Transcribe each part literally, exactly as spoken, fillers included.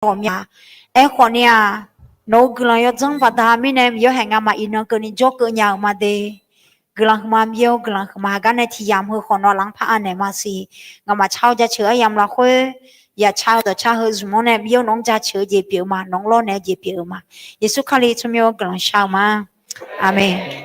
ghawqmya. Aerkhawf ni-aq, nawq-eu guiqlanq yawdzanr baqda mirnae Miqyaer haeq ngamaf iqnan keuvni jawrkeuv nya-euq ma de. Guiqlanq huiqma Miqyaer-or, guiqlanq huiqma. Haqgar nae tiqyamq heu khawf nawq-anr par anaeq maqsiq. Ngamaf car-eu jaceuq aryamq lafkhoer, yaqcar-eu dawqcar heu zmq-anr nae Miqyaer nawq-anr jaceuq-eu jeq pyeuf-eu ma, nawq-anr lawrnaeq-eu jeq pyeuf-eu ma. Yeqsur Kali tsawrmyanr-eu guiqlanq shar-eu ma. Aqmeq.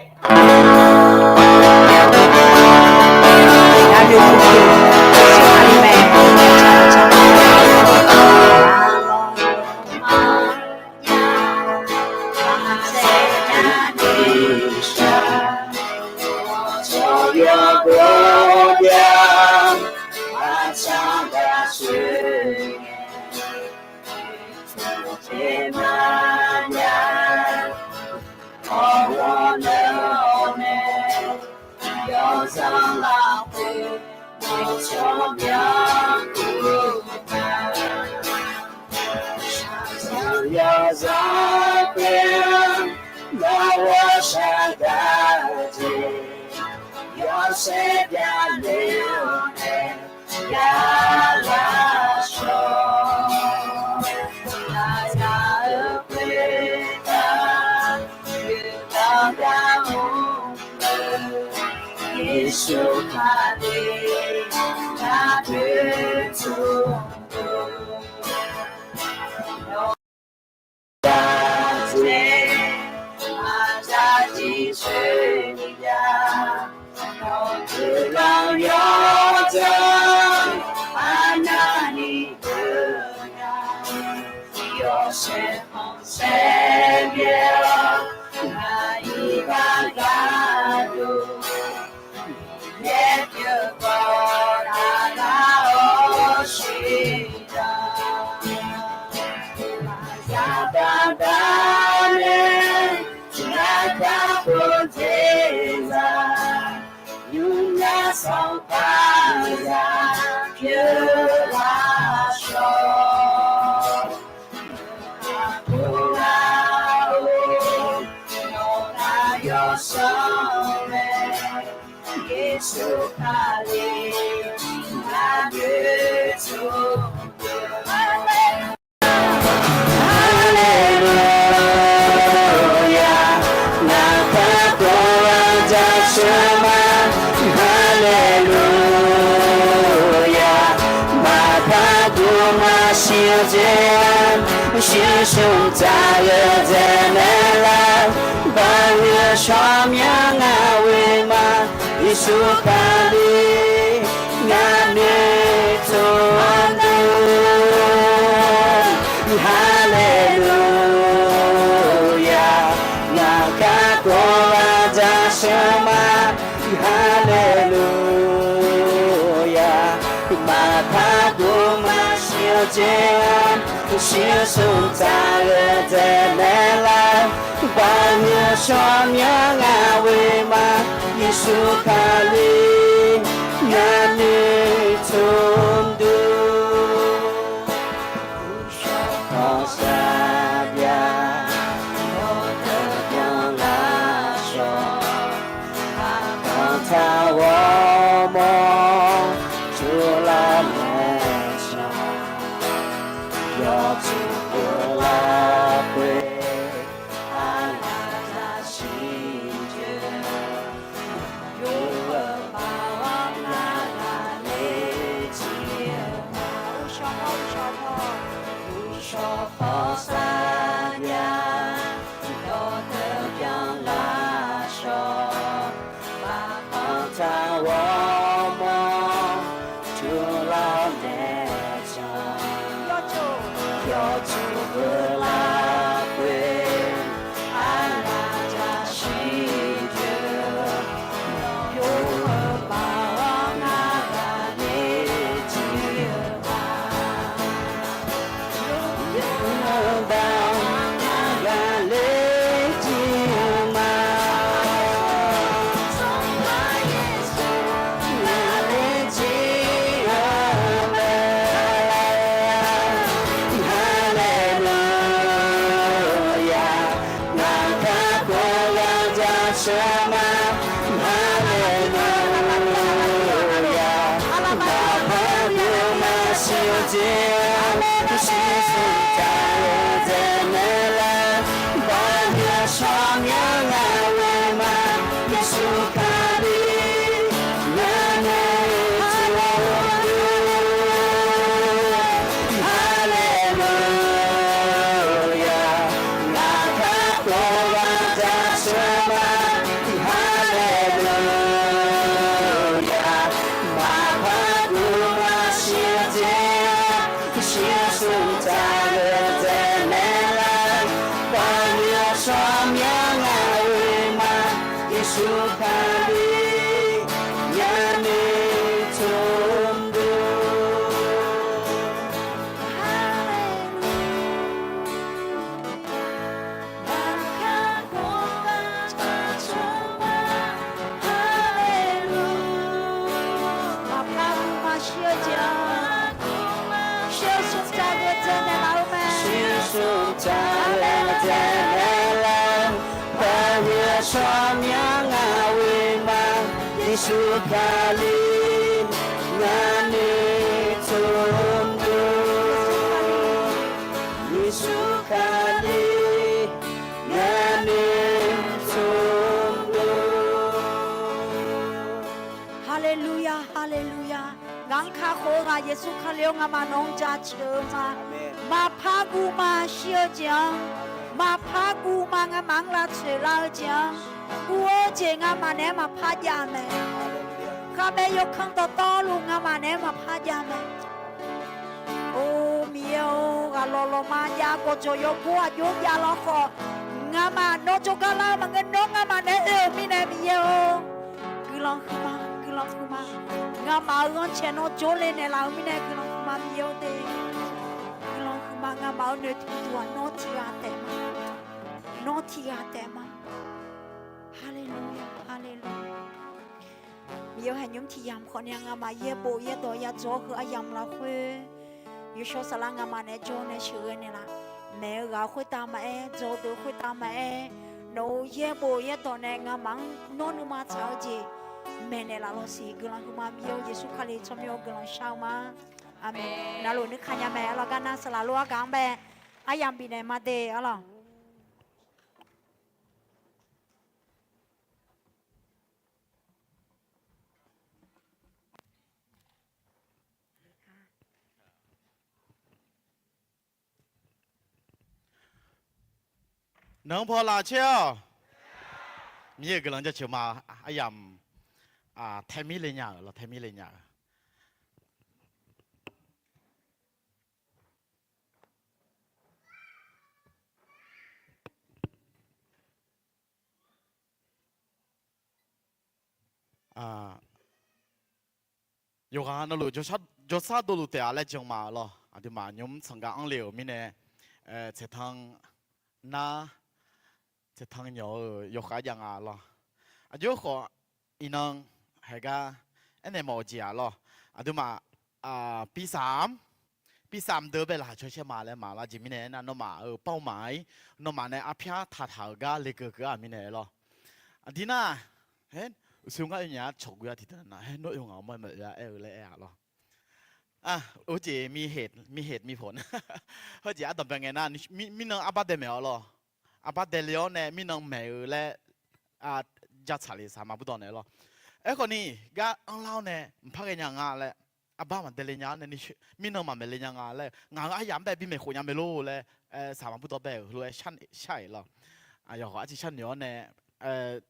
Yawzanr khoer-anr nar ghawqshaq gaq-eu jeq, yawshaef byaqler-awr nae ya lafshawr. Aqyawf-euq khoertav yoeqdan gar mr-eu Yeqsur Kali nar doer tmr-eu Nawq-eu zaqdeuq maqjav tiqcoer ni jav, nawq-eu guiqlanq yawdzanr arnavni deuq nar, yawshaef khanqsaer byaer-awr aqyuif bar gharduq yaer pyeuf khawf taqlar-awr shir-a. Maqya baqda nae tiqghaq kakhof dzerzaq, nymrnya sanqpaq zaq pyeuf lafshawr. Aqkhof ghaq-or, nawqghaq yawsanr mae, Yeqsur Kali nar doer tmr-eu. Haleluya, ngaq kakhof-anr jaceuq ma. Haleluya, maqpar duq maqsiq-eu jeq-anr, shir smq tsaq-eu dzaeq naeq lar, bawhuiq-eu shawr myanr ngar ghoe ma. Yeqsur Kali ngar noeqtmq dur. Haleluya, ngaq kakhof-anr jaceuq ma. Haleluya, maqpar duq maqsiq-eu jeq-anr, shir smq tsaq-eu dzaeq naeq lar, bawhuiq-eu shawr myanr ngar ghoe ma. Yeqsur Kali ngar noeqtmq dur. Uqshawq khanqsaer byaer, yawdeuq byan lafshawr, aqdanq taq ghawrmawr, teular naeq-eu shawr, yawtsuif-eu lafkhoer, arlaf taqsiq jeuq, yawqha-euq baoq-anr narhaq ler jir-eu ma. Uqshawq khanqsaer byaer, uqshawq khanqsaer byaer, yawdeuq byan lafshawr, aqdanq taq ghawrmawr, teular naeq-eu shawr, yawtsuif-eu lafkhoer, arlaf taqsiq jeuq, yawqha-euq baoq-anr narhaq ler jir-eu ma. Yawqha-euq baoq-anr narhaq ler jir-eu ma. Haleluya. Tsawrhaq dzaeqlaer lar-eu, paqhuiq-eu tsawrmyanr ngaq oe ma. Yeqsur Kali ngaq noeqtmq dov. Yeqsur Kali ngaq noeqtmq dov. Haleluya, haleluya. Ngaq-anr kakhof-eu ghaq Yeqsur Kali-or, ngamaf nawq-anr jaceuq-eu ma. Maqpar guv ma, shir-eu jeq-anr. Maqpar guv ma, ngamaf-anr lavtsoeq lar-eu jeq-anr. Guv-eu jeq ngamaf naeq-aer maqpar jav mae. Khavbae yawkanr dawqtawvluf ngamaf naeq-aer maqpar jav mae. Or, Miqyaer-or, ghaq lawqlawq ma jav, gawqjawq yawgor aqjox jav lawkhawf, ngamaf nawr jawrgar lar-eu maqngeur, nawr ngamaf naeq-aer oe-euq mirnae Miqyaer-or, guiqlanq huiqma, guiqlanq huiqma. Ngamaf-euq ghanrcae nawr jawrle naeqlaf-euq mirnae guiqlanq huiqma Miqyaer-or de. Guiqlanq huiqma, ngamaf-euq noeqtmq duq-aq nawr tiqghaq taef ma. Nawr tiqghaq taef ma. Haleluya, haleluya. Miqyaer-eu haeqnymr tiq yamq khawf ni-a ngamaf yaerbof yaerdawq yadzawr heu aryamq lafkhoer, yawshawr saflar ngamaf naeq-aer jawr nae sheuqghae naeqlaf. Maeq-eu ghaq-eu khoertav maqaer, dzawdeuq khoertav maqaer, nawq-euq yaerbof yaerdawq nae ngamaf-anr nawr nuima tsaq-eu jeq maeqnaeq laf lawsiq. Guiqlanq huiqma Miqyaer-or, Yeqsur Kali tsawrmyanr-eu guiqlanq shar-eu ma. Aqmeq. Navluf nuikaq nya mae. Arlawq gar nar saqlaq lof-aer gaq-anr bae aryamq bifnaeq ma de arlawq. Nanq paw laf caer-awq. Miqyaer-euq guiqlanq jaceuq ma. Aryamq taemir le nya-euq lawr, taemir le nya-euq. Yawqghaq navluf jawrshar dovluf taef-a laer jan ma lawr. Aqduimaf nymr tsanqgav anr le-euq mirnae, tsaeqtanq nar, tsaeqtanq nyawq-eu yawkhav jav nga lawr. Aqjox khawf, iqnan haeq gar aernaeq mawf-eu jeq-aq lawr. Aqduimaf, pisam, pisam deuq bae laqkhaq caw shaer ma laer maqlar jeq mirnae aernar, nawmaf-euq paw maf-ir, nawmaf nae arpyar taqtaq-euq gar lekeuv keuv-a mirnae lawr. Aqdir nar, uqshoe ngar oe nya-a cawq gui-a tiqdeuq na, nawr oe ngaq-eu mawr-aer maqoe-a aer-eu laer aer-a lawr. Or jeq miqheq miqpoq nar, heujeq ardanqbae ngae nar, mirnan arbar dae maeq-awr lawr. Arbar dae le-awr nae mirnan maeq-eu laer jatsaq le saqmaq burdawq naeq lawr. Aerkhawf ni, gar anrlar-awr nae mqpar ghae nya nga laer, arbar maqdae le nya-awr nae, mirnan maqmaeq le nya nga laer, ngaq-euq aryamq-anr bae bimaeq khof nya mae lor laer, saqmaq burdawq bae-euq heulof-aer shar-iq lawr. Yawqghaq arciv sharnoeq-awr nae,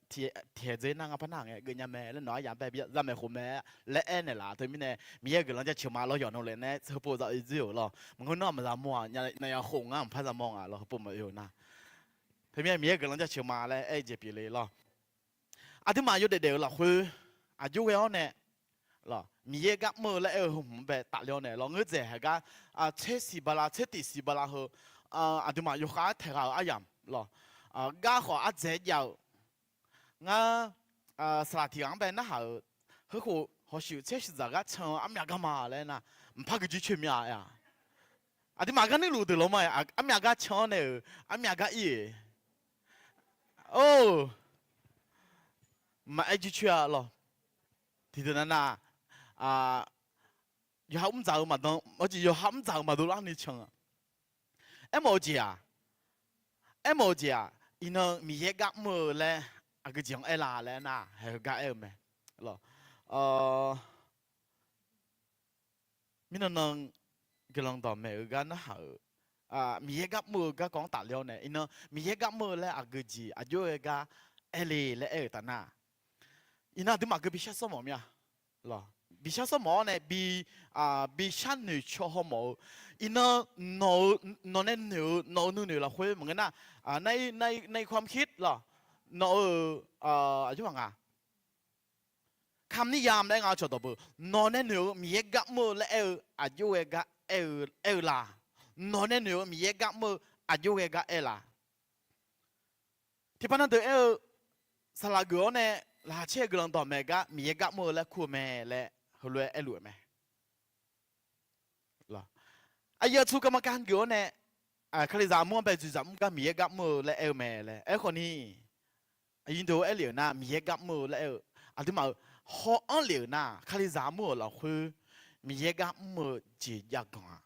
tiqhaeq dzer nar ngar par nar ngae geuf nya mae laer, nawq-euq aryamq-anr bae bi zamaeq khof mae laer aernaeq laf teumirnae, Miqyaer-euq guiqlanq jaceuq ma lawr. Yawqnan laer nae heupov za oe dzoer-euq lawr. Maqngeur nar maqza mawr-aq, naqyaq khof ngar mqpar za mawr nga lawr, heupov maqoe-eu nar. Teumirnae Miqyaer-euq guiqlanq jaceuq ma laer aer-eu jeq pyeuf le lawr. Aqduimaf yawdaef daef-eu lafkhoer, aqjox ghae-awr nae, Miqyaer gar mr-eu laer aer-eu heu hmq-anr bae tafle-awr nae lawr, ngeur dzaeq haeq gar, tser siq bala, tser tiq siq bala heu, aqduimaf yawkhav-aer taeq ghaq-euq aryamq lawr, gar khawf ardzaeq jav-eu, ngar, saqlaq tiq ghaq-anr bae narhaq-euq, heukhof hawshuif tser shuif dzaq gar can-eu armyav gar ma laer nar, mqpar gui jircoer mir-a aer-a. Aqduimaf gar nuirluf deuq lawr ma, armyav gar can-awr nae-euq armyav gar ir-eq. Or, maqaer jircoer-a lawr. Tiqdeuq navnav, yawqha mrdzaq-eu maqdan, arjeq yawqha mrdzaq-euq maqdov larni can-a. Aermawf-eu jeq-aq, aermawf-eu jeq-aq, iqnan Miqyaer gar mr-eu laer aqgeu jeq-anr aer la laer nar, haeq heugar aer-eu mae. Mirnan nan guiqlanq dawqmaeq-eu gar narhaq-euq, Miqyaer gar mr-eu garkawv-anr tafle-awr nae, iqnan Miqyaer gar mr-eu laer aqgeu jeq aqjox ghae gar aer le laer aer-euq taf nar, iqnan aqduimaf geu bi shar sawr mawf mir-a. Bi shar sawr mawf-awr nae, bi, bi sharnoeq caw haw mawf-eu, iqnan nawq-eu, nawq nae noeq-eu, nawq-euq nuinoeq lafkhoer maqngeur nar, nar-ir, nar-ir, nar-ir ความคิด lawr, nawq-euq, aqjox-aq nga คำนิยาม laer nga cawqdawq beu, nawq nae noeq-eu Miqyaer gar mr-eu laer aer-eu aqjox ghae gar aer-eu, aer-eu la? Nawq nae noeq-eu Miqyaer gar mr-eu aqjox ghae gar aer la? Tiqpav nan deuq aer-eu, saqlaq geuf-awr nae laqkhaq caer-eu guiqlanq dawqmaeq gar Miqyaer gar mr-eu laer kur-eu mae laer heulof-aer aerluf-eu mae. Aqyuif aqtsu garma gar geuf-awr nae, Kalizaq mur-anr bae dzoeqzaq mr gar Miqyaer gar mr-eu laer aer-eu mae laer aerkhawf ni, aqyuif deuq aer lef-euq nar, Miqyaer gar mr-eu laer aer-eu, aqduimaf-euq haw-anr lef-euq nar, Kalizaq mr-euq lafkhoer Miqyaer gar mr-eu jeq jav ganq-aq,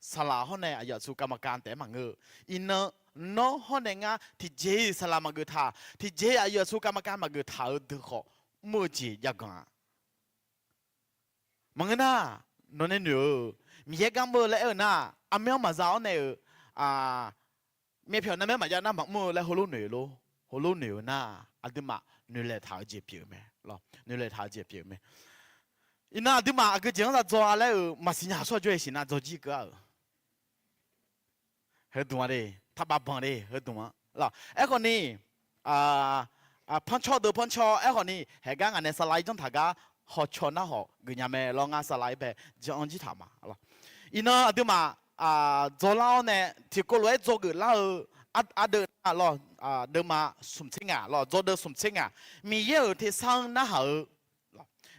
saqlaq hawr nae aqyuif aqtsu กรรมการ taef-aer maqngeur-eu. Iqnan, nawr hawr nae ngar tiqjeq-iq saqlaq maqgeuf taq, tiqjeq-iq aqyuif aqtsu กรรมการ maqgeuf taq-eu deuq khawf, mr-eu jeq jav ganq-aq. Maqngeur nar, nawq nae noeq-eu, Miqyaer gar mr-eu laer aer-eu nar, armyanr maqza-awr nae-euq, myavpyawq narmaer maqjav nar maqmr-eu laer heulof noeq lor. Heulof noeq-eu nar, aqduimaf noeqlaeq taq-eu jeq pyeuf-eu mae. Noeqlaeq taq-eu jeq pyeuf-eu mae. Iqnan aqduimaf aqgeu jeq-anr za dzaw-a laer-euq maqsiq nya-aq, tsawrjawr-iq siqnar dzaw jir keuv-a-euq. Heudmq-a de, taqbav banq de heudmq-a. Aerkhawf ni, pancaw deuq pancaw aerkhawf ni, haeqgar ngaq nae saqlaq-ir janr taq gar hawcaw narhawq geufnya mae lawr, ngar saqlaq-ir bae jan-anr jir taq ma. Iqnan aqduimaf dzawlar-awr nae tiqkawv lof-aer dzawgeuf lar-eu ardeuv nar lawr, deuvma smq tser ngaq lawr, dzawdeuv smq tser ngaq, Miqyaer-euq tersar-anr narhaq-eu,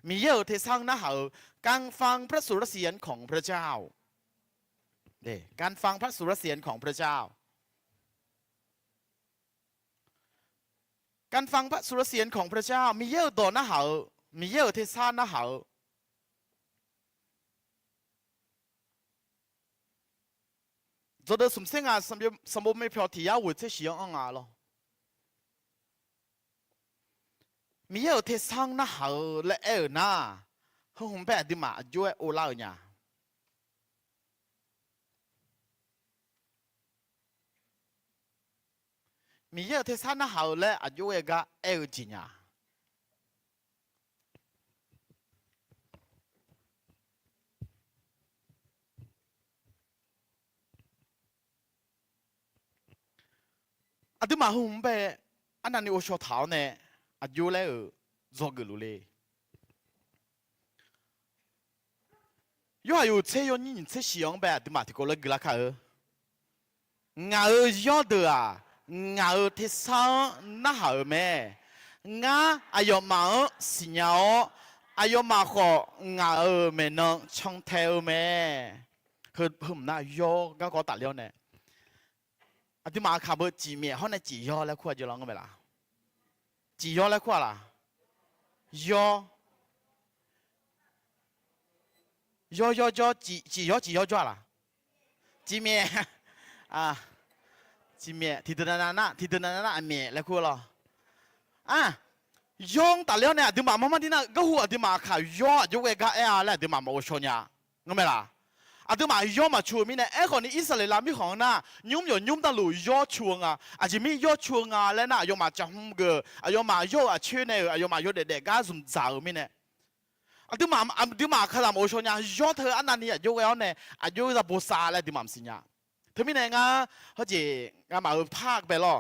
Miqyaer-euq tersar-anr narhaq-eu, การฟังพระสุรเสียงของพระเจ้า การฟังพระสุรเสียงของพระเจ้า การฟังพระสุรเสียงของพระเจ้า Miqyaer-euq dawq narhaq-eu, Miqyaer-euq tersar narhaq-eu. Dzawdeuv smq tser ngaq, sanqbof myavpyawq tiq yar ghoeq tser shiq-anr anr nga lawr. Miqyaer-euq tersar-anr narhaq-eu laer aer-euq nar, heu hmq bae aqduimaf aqjox-aer ovlar-eu nya. Miqyaer-euq tersar narhaq-eu laer aqjox-aer gar aer-eu jeq nya. Aqduimaf heu hmq bae arnavni ghovshaw taq-awr nae aqjox laer-euq dzawgeuf luf le. Yorhaq yawhuiq tser yawnyir nyiq tser shiq-anr bae aqduimaf tiqkawv lof-aer guilar kar-eu. Ngaq-euq yawrdeuq-aq, ngaq-euq tersar-anr narhaq-euq mae. Ngar aqyawfmaf-anr siqnya-awr, aqyawfmaf khawf ngaq-euq maeqnan cantae-eu mae. Heu hmq nar yawr garkawv tafler-awr nae, aqduimaf aqkaq beu cifmyaef hawr nae cif yawr laer kur-a jeq lawr ngeur mae laq? Cif yawr laer kur-a laq? Yawr. Yawr yawr jawr, cif yawr cif yawr jawr-a laq? Cifmyaef. Cifmyaef tiqdeuq nav nav nar, tiqdeuq nav nav nar aqmyaef laer kur lawr. Yawr-anr tafler-awr nae aqduimaf mar mar dir nar, garhu aqduimaf aqkaq yawr aqjox ghae gar aer-a laer aqduimaf maqghovshaw nya. Ngeur mae laq? Aqduimaf yawr maqcu-eu mirnae, aerkhawf ni Irsaqleqlav mirkhanq-anr nar, nymr yawq nymr davluf yawr cu-eu nga. Aqjeq mir yawr cu-eu nga laer nar, aqyawfmaf caqhm geuf-euq, aqyawfmaf yawr-euq aqcoer nae-euq, aqyawfmaf yawdaef daef gar zmq dzaq-euq mirnae, aqduimaf, aqduimaf aqkaqzaq maqghovshaw nya. Yawr teu arnavni aqjox ghae-awr nae aqjox za bosav laer aqduimaf maqsiq nya. Teumirnae ngar hawjeq ngamaf-euq par bae lawr,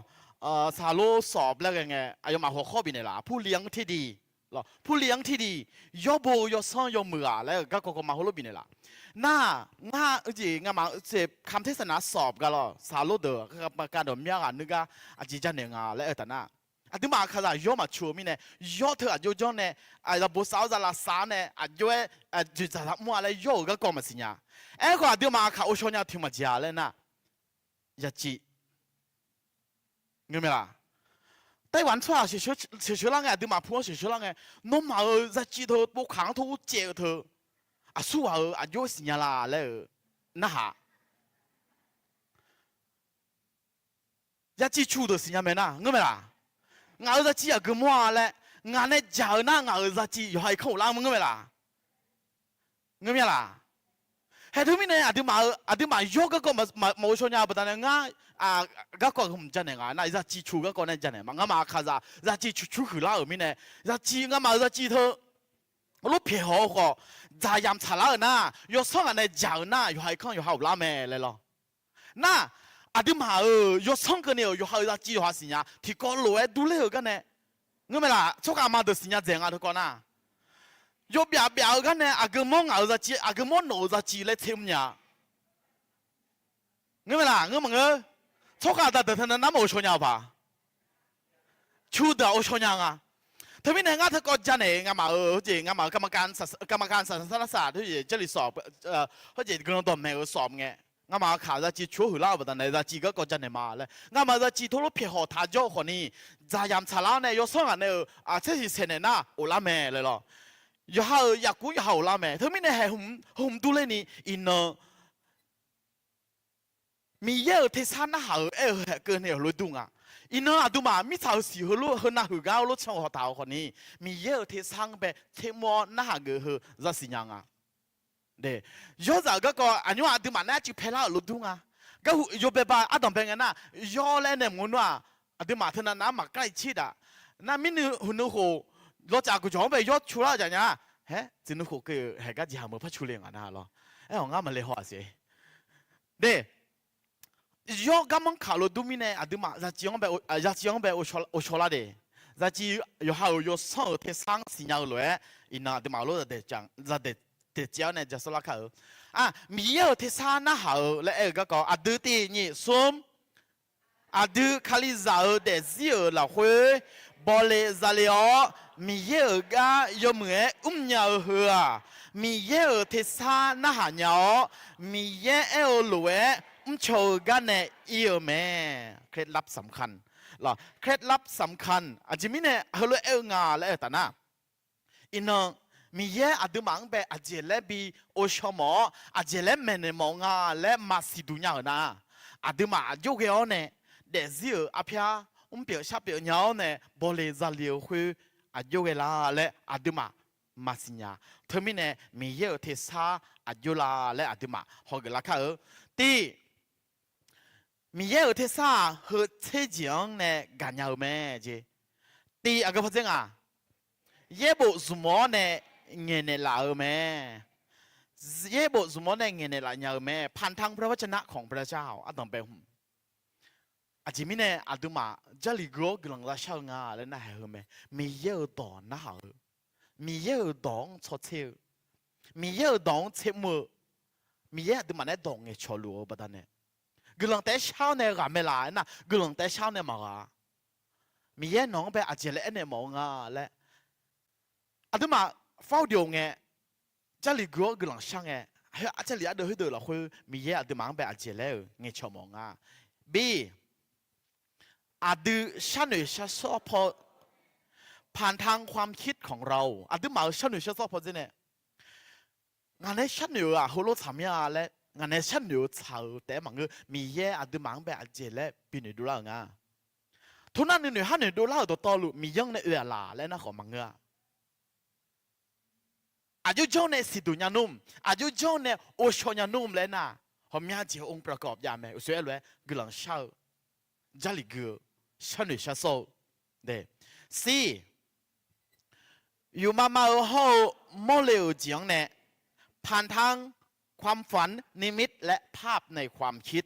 saqlor sawf laer ghae ngae aqyawfmaf hawkawr bifnaeq laf, ผู้เลี้ยงที่ดี lawr, ผู้เลี้ยงที่ดี yawbo yawsanr yawmuiq-aq laer-euq garkawv kawv ma heulof bifnaeq laf. Nar, ngar heujeq ngamaf-euq kamq tersaq nav sawf gar lawr, saqlor deuq, กรรมการ dawq myav ghaq nuigar aqjeq janaeq nga laer aer-eu taf nar, aqduimaf aqkaqzaq yawr maqcu-eu mirnae, yawr teu aqjox janr nae, za bosav-awr za lavsav-awr nae aqjox-aer dzoeqdzaq za mr-a laer yawr-euq garkawv maqsiq nya. Aerkhawf aqduimaf aqkaq ghovshaw nya-eu tiq maqjeq-a laer nar, yaciv. Ngeur mae laq? Taiwan tsawrhaq sheuqsheu lar ngae, aqduimaf pu-anr sheuqsheu lar ngae, nawmaf-euq yaciv teu povkaq-anr tov ur caev-eu teu, aqsurghaq-euq aqjox-aer siqnya la laer-euq narhaq. Yaciv cu deuq siqnya mae nar ngeur mae laq? Ngaq-euq yaciv aqgeu mawr-a laer, ngaq nae jaq-eu nar ngaq-euq yaciv yawqha irkanr ghoflar mr ngeur mae laq? Ngeur mae laq? Haeq teumirnae aqduimaf-eu, aqduimaf yawr garkawv maqghovshaw nya-eu baqdanae ngar garkawv hmq janaeq nga nar, yaciv cu garkawv nae janaeq ma. Ngamaf aqkaqzaq yaciv cuqcur huiqlar-euq mirnae, yaciv ngamaf-euq yaciv teu lor pyaeq haw-eu khawf, dzaqyamq tsaqlar-euq nar, yawsanr ngaq nae jaq-euq nar yawqha irkanr yawqha ghoflar mae laer lawr. Nar, aqduimaf-euq yawsanr keuvni-euq yawqha-euq yaciv yawqha siqnya tiqkawv lof-aer durler-euq garnae, ngeur mae laq? Tsawrkhav ma deuq siqnya dzaeq nga teukawv nar, yawbyaf byaf-eu garnae aqgeu mawr ngaq-euq yaciv, aqgeu mawr nawq-euq yaciv laer tser mr nya. Ngeur mae laq? Ngeur maqngeur? Tsawrkhav aqda deuq teu nav nar maqghovshaw nya-eu paq. Cu deuq-aq ghovshaw nya nga. Teumirnae ngar teukawv janaeq ngamaf-euq heujeq ngamaf-euq กรรมการ saq saq lar saq teu jeq jarlif sawf, heujeq guiqlanq dawqmaeq-euq sawf ngae, Ngamaf-euq kaq zaciv cur huiqlar-eu baqdanae zaciv garkawv janaeq ma laer, ngamaf zaciv teulof pyaeqhawq taq jawr-eu khawfni, dzaqyamq tsaqlar-awr nae yawsanr ghaq nae-euq aqtser siqsaeq naeq nar of lar mae laer lawr. Yawqha-euq yaqkur yawqha of lar mae. Teumirnae haeq hmq dur lerni iqnan Miqyaer-euq tersar narhaq-euq aer-eu haeq keuvni heulof-aer dur nga. Iqnan aqduimaf mirtsaq-euq siq heulof heunav huiq gar-eu lof can-eu hawtaq-euq khawfni, Miqyaer-euq tersar-anr bae tsermr-awr narhaq geuf heu zaqsiq nya nga. Yawrzaq-euq garkawv aqnymr aqduimaf nae arcuiv paelar-euq lof dur nga. Garhu yawbae ba ardanqbae ngae nar, yawr laer nae mq-eu nmr-aq, aqduimaf teunav nav-anr maqkar-iq tser daq. Nar mirnuiv huiqnuiv khof, lawcaf guqjawq-anr bae yawr cu lar-eu jaq nya. Haer, tsuif nuiv khof keuv-euq haeq gar jeqhaq meuq par cu le nga nar lawr. Aer-awq ngar maqle haw-aq siq. De, yawr garmanr kaq lof dur mirnae aqduimaf zaciv-anr bae, zaciv-anr bae ghovshaw lar de. Zaciv yawqha-euq yawsanr-euq tersar-anr siqnya-eu lof-aer, iqnan aqduimaf lof zaqdaeq caev-awr nae ja sawr lar kar-eu. Miqyaer-euq tersar narhaq-eu laer aer-eu garkawv aqdui tiq nyiq smr, aqdui Kalizaq-euq daefzir-euq lafkhoer bawle zale-awr, Miqyaer-euq gar yawmuiq-aer mrnya-eu heu-aq, Miqyaer-euq tersar narhaq nya-awr, Miqyaer aer-eu lof-aer mrcaw-eu gar nae ir-eu mae. เคล็ดลับสำคัญ เคล็ดลับสำคัญ aqjeq mirnae heulof-aer aer-eu nga laer aer-eu taf nar, iqnan Miqyaer aqduimaf-anr bae aqjeq laer bi ghovshaw mawf-awr, aqjeq laer maeqnaeq mawf-eu nga laer maqsiq duq nya-euq nar, aqduimaf aqjox ghae-awr nae daefzir-euq arpyar mrpyeuf sharpyeuf nya-awr nae bawle zale-eu khoer aqjox ghae la laer aqduimaf maqsiq nya. Teumirnae Miqyaer-euq tersar aqjox la laer aqduimaf hawgeuf lar kar-eu. Tiq, Miqyaer-euq tersar-aq heu tser jeq-anr nae gaqnya-eu mae jeq. Tiq aqgeu pawdzer nga, yaerbof zmq-awr nae ngaeqnaeq laf-eu mae. Yaerbof zmq-awr nae ngaeqnaeq laf nya-eu mae. ผ่านทางพระวจนะของพระเจ้า ardanqbae hmq. Aqjeq mirnae aqduimaf Jarlif gui-awr guiqlanq zafshar-eu nga laer narhaq heu mae. Miqyaer-euq dawq narhaq-eu, Miqyaer-euq dawq-anr tsawrtser-eu, Miqyaer-euq dawq-anr tsermr-eu, Miqyaer aqduimaf nae dawq ngaeqcawq luf-eu baqdanae, guiqlanq taef-aer shar-awr nae ghaq mae laf aernar, guiqlanq taef-aer shar-awr nae maqghaq-a. Miqyaer nawq-anr bae aqjeq laer aernaeq mawf-eu nga laer, aqduimaf เฝ้าดู ngae, Jarlif gui-awr guiqlanq shar ngae, Jarlif ardeuv khoerdeuq lafkhoer Miqyaer aqduimaf-anr bae aqjeq laer-euq ngaeqcawq mawf nga. Bir, aqdui sharnoeq sharsawr paw, ผ่านทางความคิดของเรา aqduimaf-euq sharnoeq sharsawr paw dzer nae, ngaq nae sharnoeq-eu-aq heulof tsaq mir-a laer ngaq nae sharnoeq-eu tsaq-euq taef-aer maqngeur. Miqyaer aqduimaf-anr bae aqjeq laer binoeq dovlar-euq nga. Tov nar nuinoeq har noeq dovlar-euq dawqtawvluf Miqyaer-anr nae oe-aq laf laer narkhawf maqngeur-a. Aqjox janr nae siqduq nya nmr, aqjox janr nae ghovshaw nya nmr laer nar, ghawqmya jeq-eu องค์ประกอบ jav mae. Uqshoe aerlof-aer guiqlanq shar-eu, Jarlif gui-eu, sharnoeq sharsawr-eu. Shir, yufmav mav-eu hawr-eu mawrle-euq jeq-anr nae, ผ่านทางความฝัน นิมิต และภาพในความคิด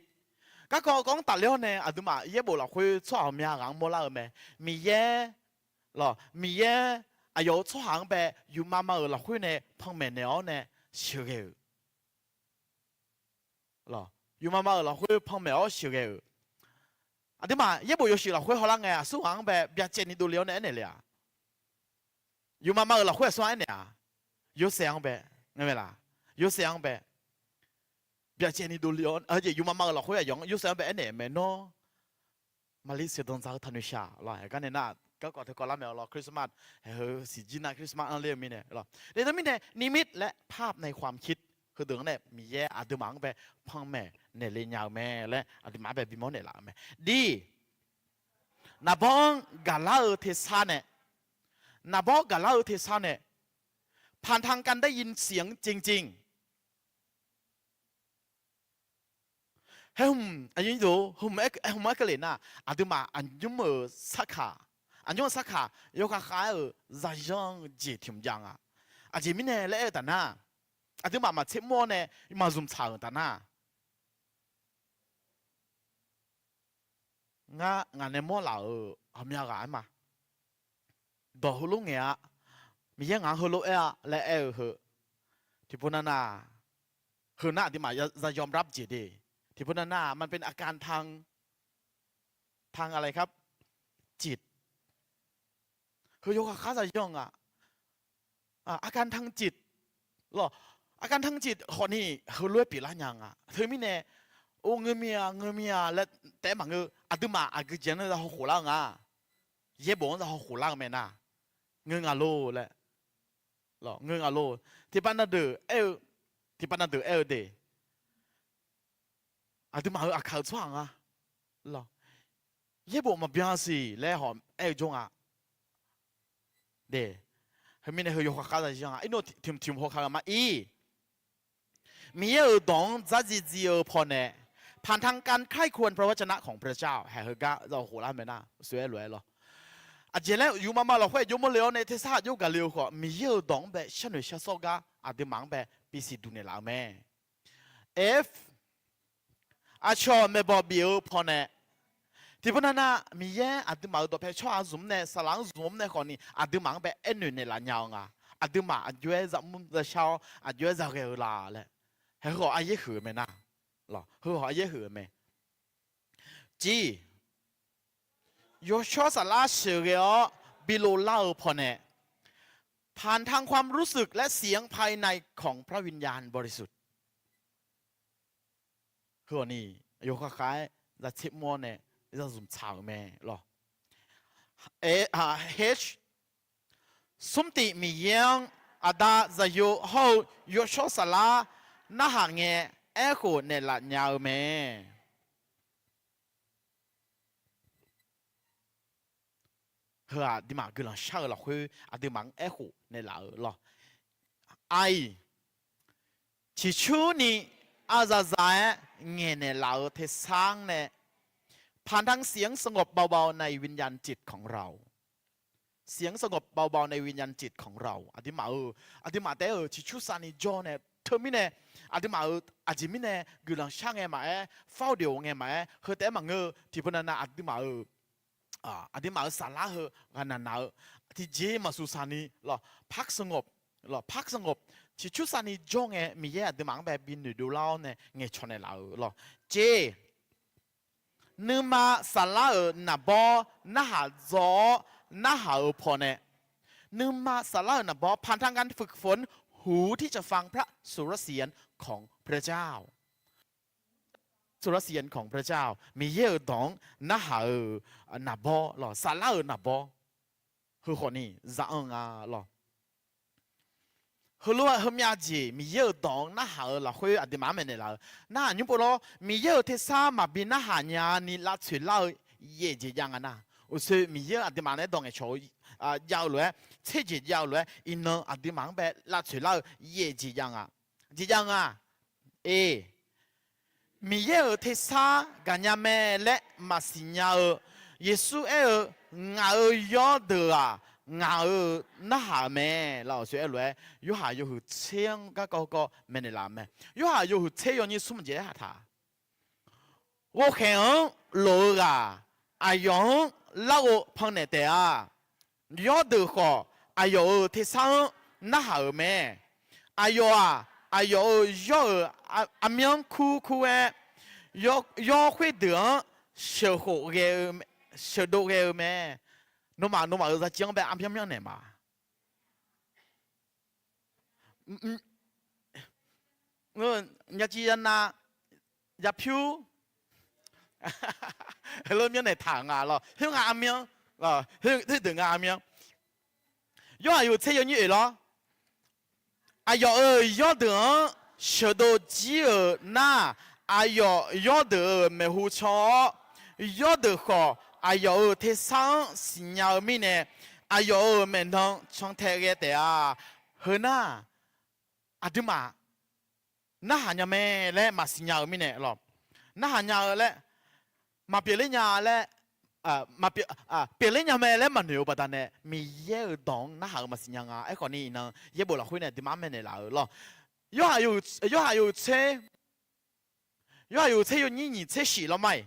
garkawv kawv-anr tafler-awr nae aqduimaf yaerbof lafkhoer tsawrhaq ghawqmya ghaq-anr mawrlar-eu mae. Miqyaer, lawq, Miqyaer aqyawf-euq tsawrhaq-anr bae yufmav mav-euq lafkhoer nae panmaeq naeq-awr nae sheuqghae-euq Yufmav mav-euq lafkhoer panmaeq-awr sheuqghae-euq. Aqduimaf yaerbof yawshuif lafkhoer hawlar ngae, aqsurghaq-anr bae byacaevni dovle-awr nae aernaeq le-aq, yufmav mav-euq lafkhoer aqsurghaq aernaeq-a, Yorsaev-anr bae, nga mae laq? Yorsaev-anr bae byacaevni dovle-awr, yufmav mav-euq lafkhoer aqyawf-anr Yorsaev-anr bae aernaeq mae, Nawr, Maqlir sheuqdanq dzaq-eu taqnoeq shaq lawr. Aergar nae nar, garkawv teukawv lar mae-awr lawr, Christmas, heu siqjir nar Christmas anr ler-eu mirnae lawr. Teumirnae นิมิต laer ภาพในความคิด heudeuq-anr nae Miqyaer aqduimaf-anr bae panmaeq naeq le nya-eu mae laer aqduimaf-anr bae bimawr naeqlaf-eu mae. Dir, naqbawr-anr gaqlar-eu tersar nae, naqbawr gaqlar-eu tersar nae, ผ่านทางการได้ยินเสียงจริงๆ Heu hmq, hmq aer keuvle nar, aqduimaf aqnymr-euq sarkaq, aqnymr-euq sarkaq yawkhav khav-aer-euq zaqyanr-eu jeq tiq hmq jav nga. Aqjeq mirnae laer aer-eu taf nar, aqduimaf maqtser mr-awr nae maqzmq tsaq-euq taf nar, ngar ngaq nae mawrlaf-euq ghawqmya ghaq-aer ma. Dawq heulof ngaeq-a, Miqyaer ngaq-anr heulof aer-a laer aer-eu heu, tiqpov nav nav, heu nar aqduimaf ยอมรับ jeq de. Tiqpov nav nav มันเป็นอาการทาง ทางอะไรครับ จิต Heu yawkhav khar zaqyanr-eu nga. อาการทางจิต lawr, อาการทางจิต khawfni heulof-aer pyeuflar nya nga. Teumirnae Or, ngeur mir-a, ngeur mir-a laer taef-aer maqngeur. Aqduimaf aqgeujeq-anr za hawkhof lar-eu nga. Yaerbof-anr za hawkhof lar-eu mae nar, ngeur nga lor laer. Ngeur nga lor. Tiqpav na deuq aer-eu, tiqpav na deuq aer-eu de, aqduimaf-euq aqkaq-euq tsawrhaq nga. Yaerbof maqbyan siq laer haw aer-eu jawr nga. Heumirnae heu yawkhav khav zaqzir-a, irnov tiq tiq hawkhav-eu ma ir. Miqyaer-euq dawq-anr dzardziv dziv-eu pawnae, ผ่านทางการใคร่ครวญพระวจนะของพระเจ้า haeq heugar za hawkhof lar mae nar, soeq-aer lof-aer lawr. Aqjeq laer yufmav ma lafkhoer jawrmawr le-awr nae tersar aq jov gaq le-eu khawf, Miqyaer-euq dawq-anr bae sharnoeq sharsawr gar aqduimaf-anr bae bisiq duq naeqlaf-eu mae. Aqcawq maeqbawq bif-eu pawnae, tiqpov navnav Miqyaer aqduimaf-euq dawqpae tsawrhaq-anr zmq-anr nae, saqlaq-anr zmq-anr nae khawfni aqduimaf-anr bae aernoeq naeqlaf nya-eu nga. Aqduimaf aqjox-aer za mr za shar-awr aqjox-aer za ghae-eu la laer, haeq heughawq aqyaer huiq-eu mae nar, heughawq aqyaer huiq-eu mae. Civ, yawshawr saflar sheuqghae-awr bi lov lar-eu pawnae, ผ่านทางความรู้สึกและเสียงภายในของพระวิญญาณบริสุทธิ์ heughawqni yawkhav khav-aer za tser mr-awr nae za zmq tsaq-euq mae lawr. Aer, smr tif Miqyaer-anr Aqda, Zaqyo hawr-eu yawshawr saflar narhaq ngae aerkhof naeqlaf nya-eu mae. Heu-aq, aqduimaf guiqlanq shar-eu lafkhoer aqduimaf-anr aerkhof naeqlaf-eu lawr. Aqyuif, ciqcurni aqzaf zaf-aer ngaeqnaeq laf-eu tersar-anr nae, ผ่านทางเสียงสงบเบาๆในวิญญาณจิตของเรา เสียงสงบเบาๆในวิญญาณจิตของเรา aqduimaf-euq, aqduimaf taef-aer-euq ciqcur savni jawr nae, teumirnae aqduimaf-euq aqjeq mirnae guiqlanq shar ngae maqaer, เฝ้าเดี๋ยว ngae maqaer, heu taef-aer maqngeur-eu tiqpov navnav aqduimaf-euq aqduimaf-euq saflar heu ghaqnaq naq-eu tiqjeq maqsuq saqni lawr, พักสงบ, lawr, พักสงบ, ciqcur savni jawr ngae Miqyaer aqduimaf-anr bae bi noeqdov lar-awr nae ngaeqcawq naeqlaf-euq lawr. Cev, nuima saflar-euq naqbawr narhaq dzaw-awr narhaq-eu pawnae, nuima saflar-euq naqbawr ผ่านทางการฝึกฝนหูที่จะฟังพระสุรเสียงของพระเจ้า สุรเสียงของพระเจ้า Miqyaer-euq dawq-anr narhaq-euq naqbawr lawr, saflar-euq naqbawr, heu khawfni za anr nga lawr. Heulof-aer heumyav jeq Miqyaer-euq dawq-anr narhaq-eu lafkhoer aqduimaf-anr maeqnaeq laf-eu nar, aqnymr povlawr Miqyaer-euq tersar maqbi narhaq nyani lavtsoeq lar-eu yaef jeq jav nga nar, uqshoe Miqyaer aqduimaf naeq-aer dawq ngaeqcawq-eu jav-eu lof-aer, tser jeq jav-eu lof-aer, iqnan aqduimaf-anr bae lavtsoeq lar-eu yaef jeq jav nga. Jeq jav nga. E, Miqyaer-euq tersar gaqnya mae laer maqsiq nya-eu, Yeqsur aer-eu, Ngaq-euq yawrdeuq-aq, ngaq-euq narhaq-eu mae lawr, uqshoe aer lof-aer, Yorhaq yawhuiq tser-anr garkawv kawv maeqnaeq laf-eu mae. Yorhaq yawhuiq tser yawnyir smr jeq-aer hataq, ghovkhaeq-anr lof-eu ghaq aqyawf-anr larghov pannaeq taef-a. Yawrdeuq khawf, aqyawf-euq tersar-anr narhaq-euq mae. Aqyawf-aq, aqyawf-euq yawr-euq armyanr kur kur-aer, yawr khoerdeuq-anr sheuqkhof ghae-eu, sheuqdov ghae-eu mae. Nawmaf, nawmaf-euq zaqciv-anr bae armyanr myanrnaeq ma. Nyaciv yanav, yapyur, heulof myanrnaeq taq nga lawr. Khoerngae armyanr, khoerdeuq nga armyanr. Yorhaq yawhuiq tser yawnyir oeq lawr. Aqyawf-euq yawrdeuq-anr sheuqdov jir-euq nar, aqyawf yawrdeuq-euq maeqhu can-awr, yawrdeuq khawf aqyawf-euq tersar-anr siqnya-eu mirnae, aqyawf-euq maeqnan cantae ghae taef-a. Heu nar, aqduimaf narhaq nya mae laer maqsiq nya-eu mirnae lawr, narhaq nya-eu laer, maqpyeufler nya laer, pyeufler nya mae laer maqnoeq-eu baqdanae Miqyaer-euq dawq-anr narhaq-eu maqsiq nya nga. Aerkhawfni iqnan yaerbof lafkhoer nae aqduimaf-anr maeqnaeq laf-eu lawr. Yorhaq yawhuiq tser, Yorhaq yawhuiq tser yawnyir nyiq tser shif lawr ma-iq,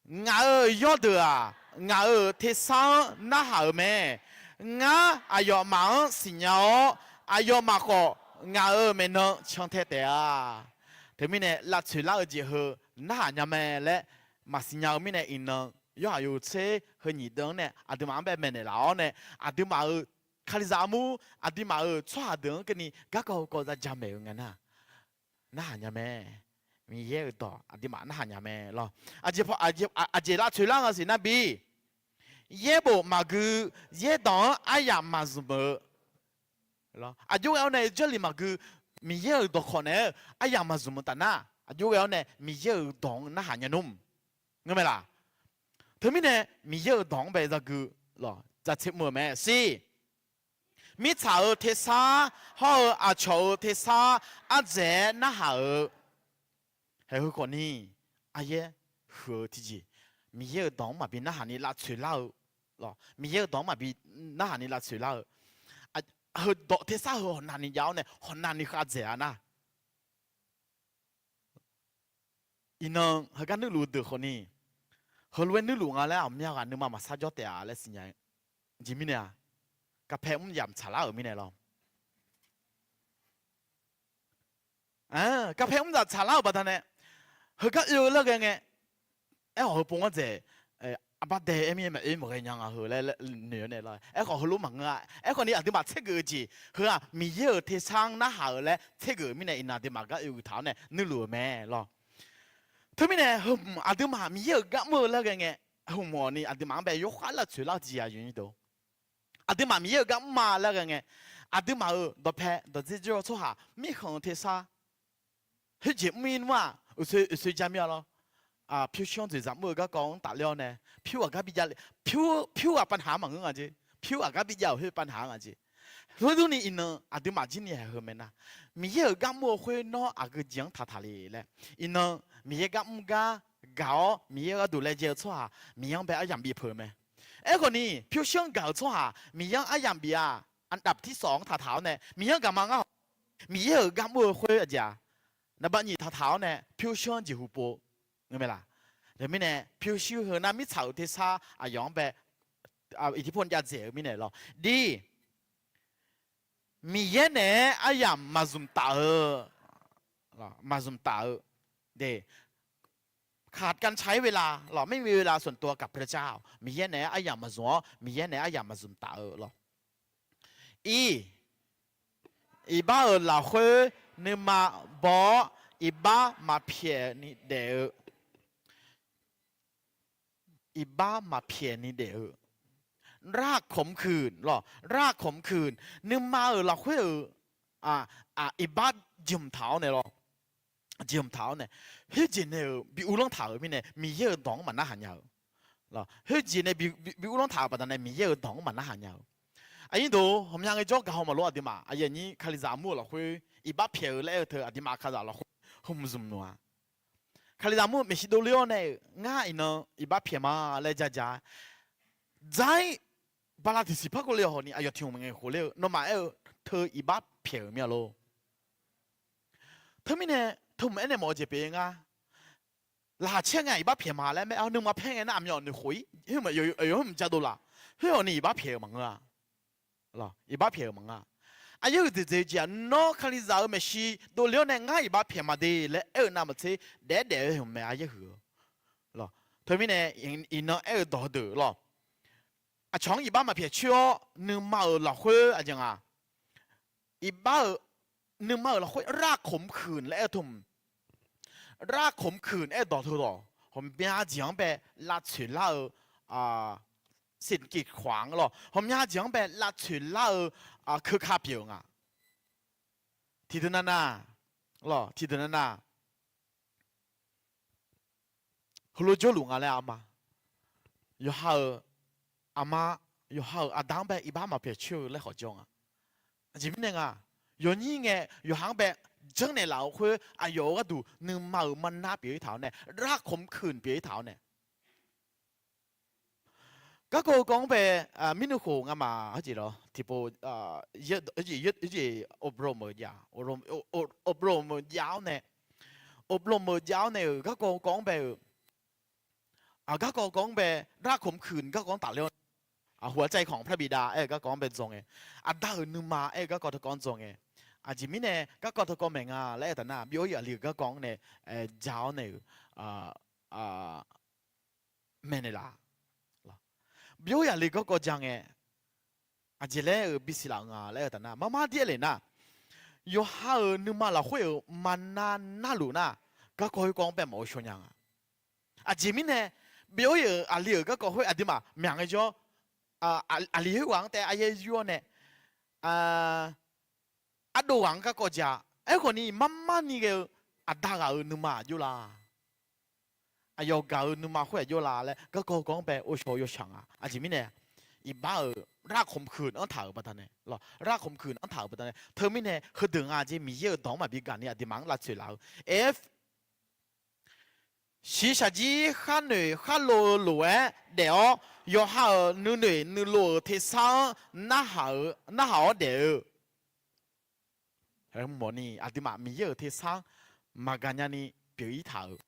ngaq-euq yawrdeuq-aq, ngaq-euq tersar-anr narhaq-euq mae. Ngar aqyawfmaf-anr siqnya-awr, aqyawfmaf khawf ngaq-euq maeqnan cantae taef-a. Teumirnae lavtsoeq lar-eu jeq heu narhaq nya mae laer maqsiq nya-eu mirnae iqnan Yorhaq yawhuiq tser heu nyiq deuv-anr nae aqduimaf-anr bae maeqnaeq laf-awr nae, aqduimaf-euq Kalizaq armur, aqduimaf-euq tsawrhaq deuq-anr keuvni garkawv kawv za jamaeq-eu nga nar, narhaq nya mae. Miqyaer-euq dawq aqduimaf narhaq nya mae lawr. Aqjeq lavtsoeq lar-eu siq nar bi, yaerbof maqgui, yaerdawq-anr aryamq maqzmq-eu aqjox ghae-awr nae jarlif maqgui, Miqyaer-euq dawqkawq naeq-aer aryamq maqzmq-eu taf nar, aqjox ghae-awr nae Miqyaer-euq dawq-anr narhaq nya nmr ngeur mae laq. Teumirnae Miqyaer-euq dawq-anr bae zagui lawr, zatser mr-eu mae siq. Mirtsaq-euq tersar hawr-eu aqcawq-euq tersar ardzaeq-aer narhaq-eu haeq heu khawf ni, aryaer huiq-eu tiqjeq, Miqyaer-euq dawq-anr maqbi narhaq ni lavtsoeq lar-eu lawr. Miqyaer-euq dawq-anr maqbi narhaq ni lavtsoeq lar-eu, heudawq tersar heu hawqnav ni jav-awr nae hawqnav ni khavdzaeq-a nar, iqnan heugar nuirluf-eu deuq khawf ni, heulof-aer nuirluf nga laer aqmyan ghaq nuima maqsar jawr taef-a laer siqnya. Jeq mirnae-aq, Garpae mr yamq tsaqlar-euq mirnae lawr. Garpae mr yamq tsaqlar-euq baqdanae, heugar oe-eu laer ghae ngae, aerkhawf heupov-anr dzaeq, arbar dae aer mir-aer maqoe maqghae nya nga heu laer noeq-awr nae lawr. Aerkhawf heulof maqngeur-a. Aerkhawf ni aqduimaf tsergeuf-eu jeq heu-aq, Miqyaer-euq tersar-anr narhaq-euq laer tsergeuf-euq mirnae, iqnan aqduimaf gar oe-eu taq-awr nae nuirluf-euq mae lawr. Teumirnae heu aqduimaf Miqyaer-euq gar mr-eu laer ghae ngae, hmq-awq ni aqduimaf-anr bae yawkhav lavtsoeq lar-eu jeq aqyuif nyi deuq, aqduimaf Miqyaer-euq gar mr ma laer ghae ngae, aqduimaf-euq dawqpae dawqdzer jawr-eu tsawrhaq mirkhanq-eu tersar khoerjeq mr-ir nmr-aq, uqsoe uqsoe ja mir-a lawr. Pyurshuir-anr dzoeqdzaq mr-eu garkawv-anr tafler-awr nae, pyur aqgar bi jav le, pyur aqgar bi jav-euq khoer pavnav-anr maqngeur nga jeq. Pyur aqgar bi jav-euq khoer pavnav-anr nga jeq. Khoerdurni iqnan aqduimaf jir ni haeq heu mae nar, Miqyaer-euq gar mr-eu khoer nawr aqgeu jeq-anr taqtaq le laer, iqnan Miqyaer gar mr gar gaq-awr Miqyaer gharduq laejae-eu tsawrhaq Miqyaer-anr bae aryamq bif peuq-eu mae. Aerkhawf ni pyurshuir-anr gaq-euq tsawrhaq Miqyaer-anr aryamq bif-a, aqdaf tirsawf-anr taqtaq-awr nae Miqyaer-anr gaqma ngar haw, Miqyaer-euq gar mr-eu khoer aqjeq-aq, naqbavnyif taqtaq-awr nae pyurshuir-anr jeqhu pov-eu mae laq. Teumirnae pyurshuir heu nar mirtsaq-euq tersar aqyawf-anr bae iqtirpov jav dzaeq-eu mirnae lawr. Dir, Miqyaer naeq-aer aryamq maqzmq taf-eu, maqzmq taf-eu, de, ขาดการใช้เวลา lawr, ไม่มีเวลาส่วนตัวกับพระเจ้า Miqyaer naeq-aer aryamq maqzmq-awr Miqyaer naeq-aer aryamq maqzmq taf-eu lawr. Ir, iqbax-euq lafkhoer nuima baw-awr iqbax maqpyaeq ni daef-eu, iqbax maqpyaeq ni daef-eu, ราขมขื่น lawr, ราขมขื่น nuima-euq lafkhoer-euq iqbax jmq taq-awr nae lawr, jmq taq-awr nae, khoerjeq nae-euq bi uvlanr taq-euq mirnae Miqyaer-euq dawq-anr maqnarhaq nya-eu lawr. Khoerjeq nae bi uvlanr taq-euq baqdanae Miqyaer-euq dawq-anr maqnarhaq nya-eu. Aqnyir deuq, ghawqmya ngaejawr gaq haw maqlof aqduimaf aqyuif aqnyir Kalizaq armur-euq lafkhoer iqbax pyaeq-eu laer aer-eu teu aqduimaf Kalizaq lafkhoer hmq zmq noeq-a. Kalizaq armur-eu maeqshi dovler-awr nae-euq ngar iqnan iqbax pyaeq ma laer ja ja-aer, dzar-ir bala tiqsiq par kov le-awq hawq ni aqyawf tiq hmq ngaeq khof ler-eu nawmaf aer-eu teu iqbax pyaeq-euq mir-a lor. Teumirnae teu hmq aernaeq mawf-eu jeq pyeuf-eu ngar, laqkhaq caer ngae iqbax pyaeq ma laer mae-awr nuima paer ngae nar aqmyan-awq noeq khof-ir, aqyawf hmq ja dov laf, khoer hawq ni iqbax pyaeq-euq maqngeur-a. Iqbax pyaeq-euq maqngeur-a. Aqyuif deuq dzaeq-eu jeq-aq, nawr Kalizaq-euq maeqshi dovler-awr nae ngar iqbax pyaeq ma de laer aer-eu navmaqtser daef-aer daef-eu hmq mae, aqyuif huiq-eu. Teumirnae iqnan aer-eu dawq heudeuq lawr, aqcawq-anr iqbax maqpyaeq coer-awr nuima-euq lafkhoer aqjeq nga, iqbax-euq nuima-euq lafkhoer ราขมขื่น laer aer-eu teu hmq, ราขมขื่น aer-eu dawq teudawq ghawqmya jeq-anr bae lavtsoeq lar-eu, เศรษฐกิจขวาง lawr, ghawqmya jeq-anr bae lavtsoeq lar-eu keuka pyeuf-eu nga. Tiqdeuq navnav lawr, tiqdeuq navnav heulof jawrluf nga laer arma, yawqha-euq aqma, yawqha-euq aqda-anr bae iqbax maqpyaeq coer-eu laer khawf jawr nga. Aqjeq mirnae nga, yawnyir ngae yawqha-anr bae janrnaeq laf-euq khoer aqyawf-euq gharduq nuima-euq mana pyeuf-ir taq-awr nae, ราขมขื่น pyeuf-ir taq-awr nae, garkawv kawv-anr bae, mirnuikhof ngamaf heujeq lawr tiqpov, อบรม-euq jav-awr nae, อบรม-euq jav-awr nae-euq garkawv kawv-anr bae-euq, garkawv kawv-anr bae ราขมขื่น garkawv-anr tafler-awr, หัวใจของพระบิดา aer-eu garkawv-anr bae dzawr ngae, aqda-euq nuima aer-eu garkawv teukawv-anr dzawr ngae, aqjeq mirnae garkawv teukawv maeq nga laer aer-eu taf nar, byov-ir aqli-euq garkawv-anr nae ja-awr nae-euq maeqnaeq laf. Byov-ir aqli garkawv ja ngae, aqjeq laer-euq bisiq laf-eu nga laer-eu taf nar, marmar dir aer le nar, yawqha-euq nuima lafkhoer-euq mana narluf nar, garkawv khoerkawv-anr bae maqghovshaw nya nga. Aqjeq mirnae, byov-ir-euq aqli-euq garkawv khoer aqduimaf myaq ngaejawr, aqli khoerghaq-anr taef aryaer yur-awr nae, ardov ghaq-anr garkawv ja. Aerkhawf ni, marmar ni ghae-eu aqda ghaq-euq nuima aqjox la, aqyawf gaq-euq nuima khoer aqjox la laer garkawv kawv-anr bae ghovshaw yawshaq nga. Aqjeq mirnae, iqbax-euq ร่างขมขื่น-anr taq-euq baqdanae, ร่างขมขื่น-anr taq-euq baqdanae, teumirnae heudeuq nga jeq Miqyaer-euq dawq-anr maqbi gaq ni aqduimaf-anr lavtsoeq laf-eu. F, shiqshaq jir kharnoeq kharlov-eu lof-aer daef-awr, yawqha-euq nuinoeq nuilov-euq tersar-anr narhaq-awr daef-eu. Mawfni aqduimaf Miqyaer-euq tersar maqgaq nyani pyeuf-ir taq-euq,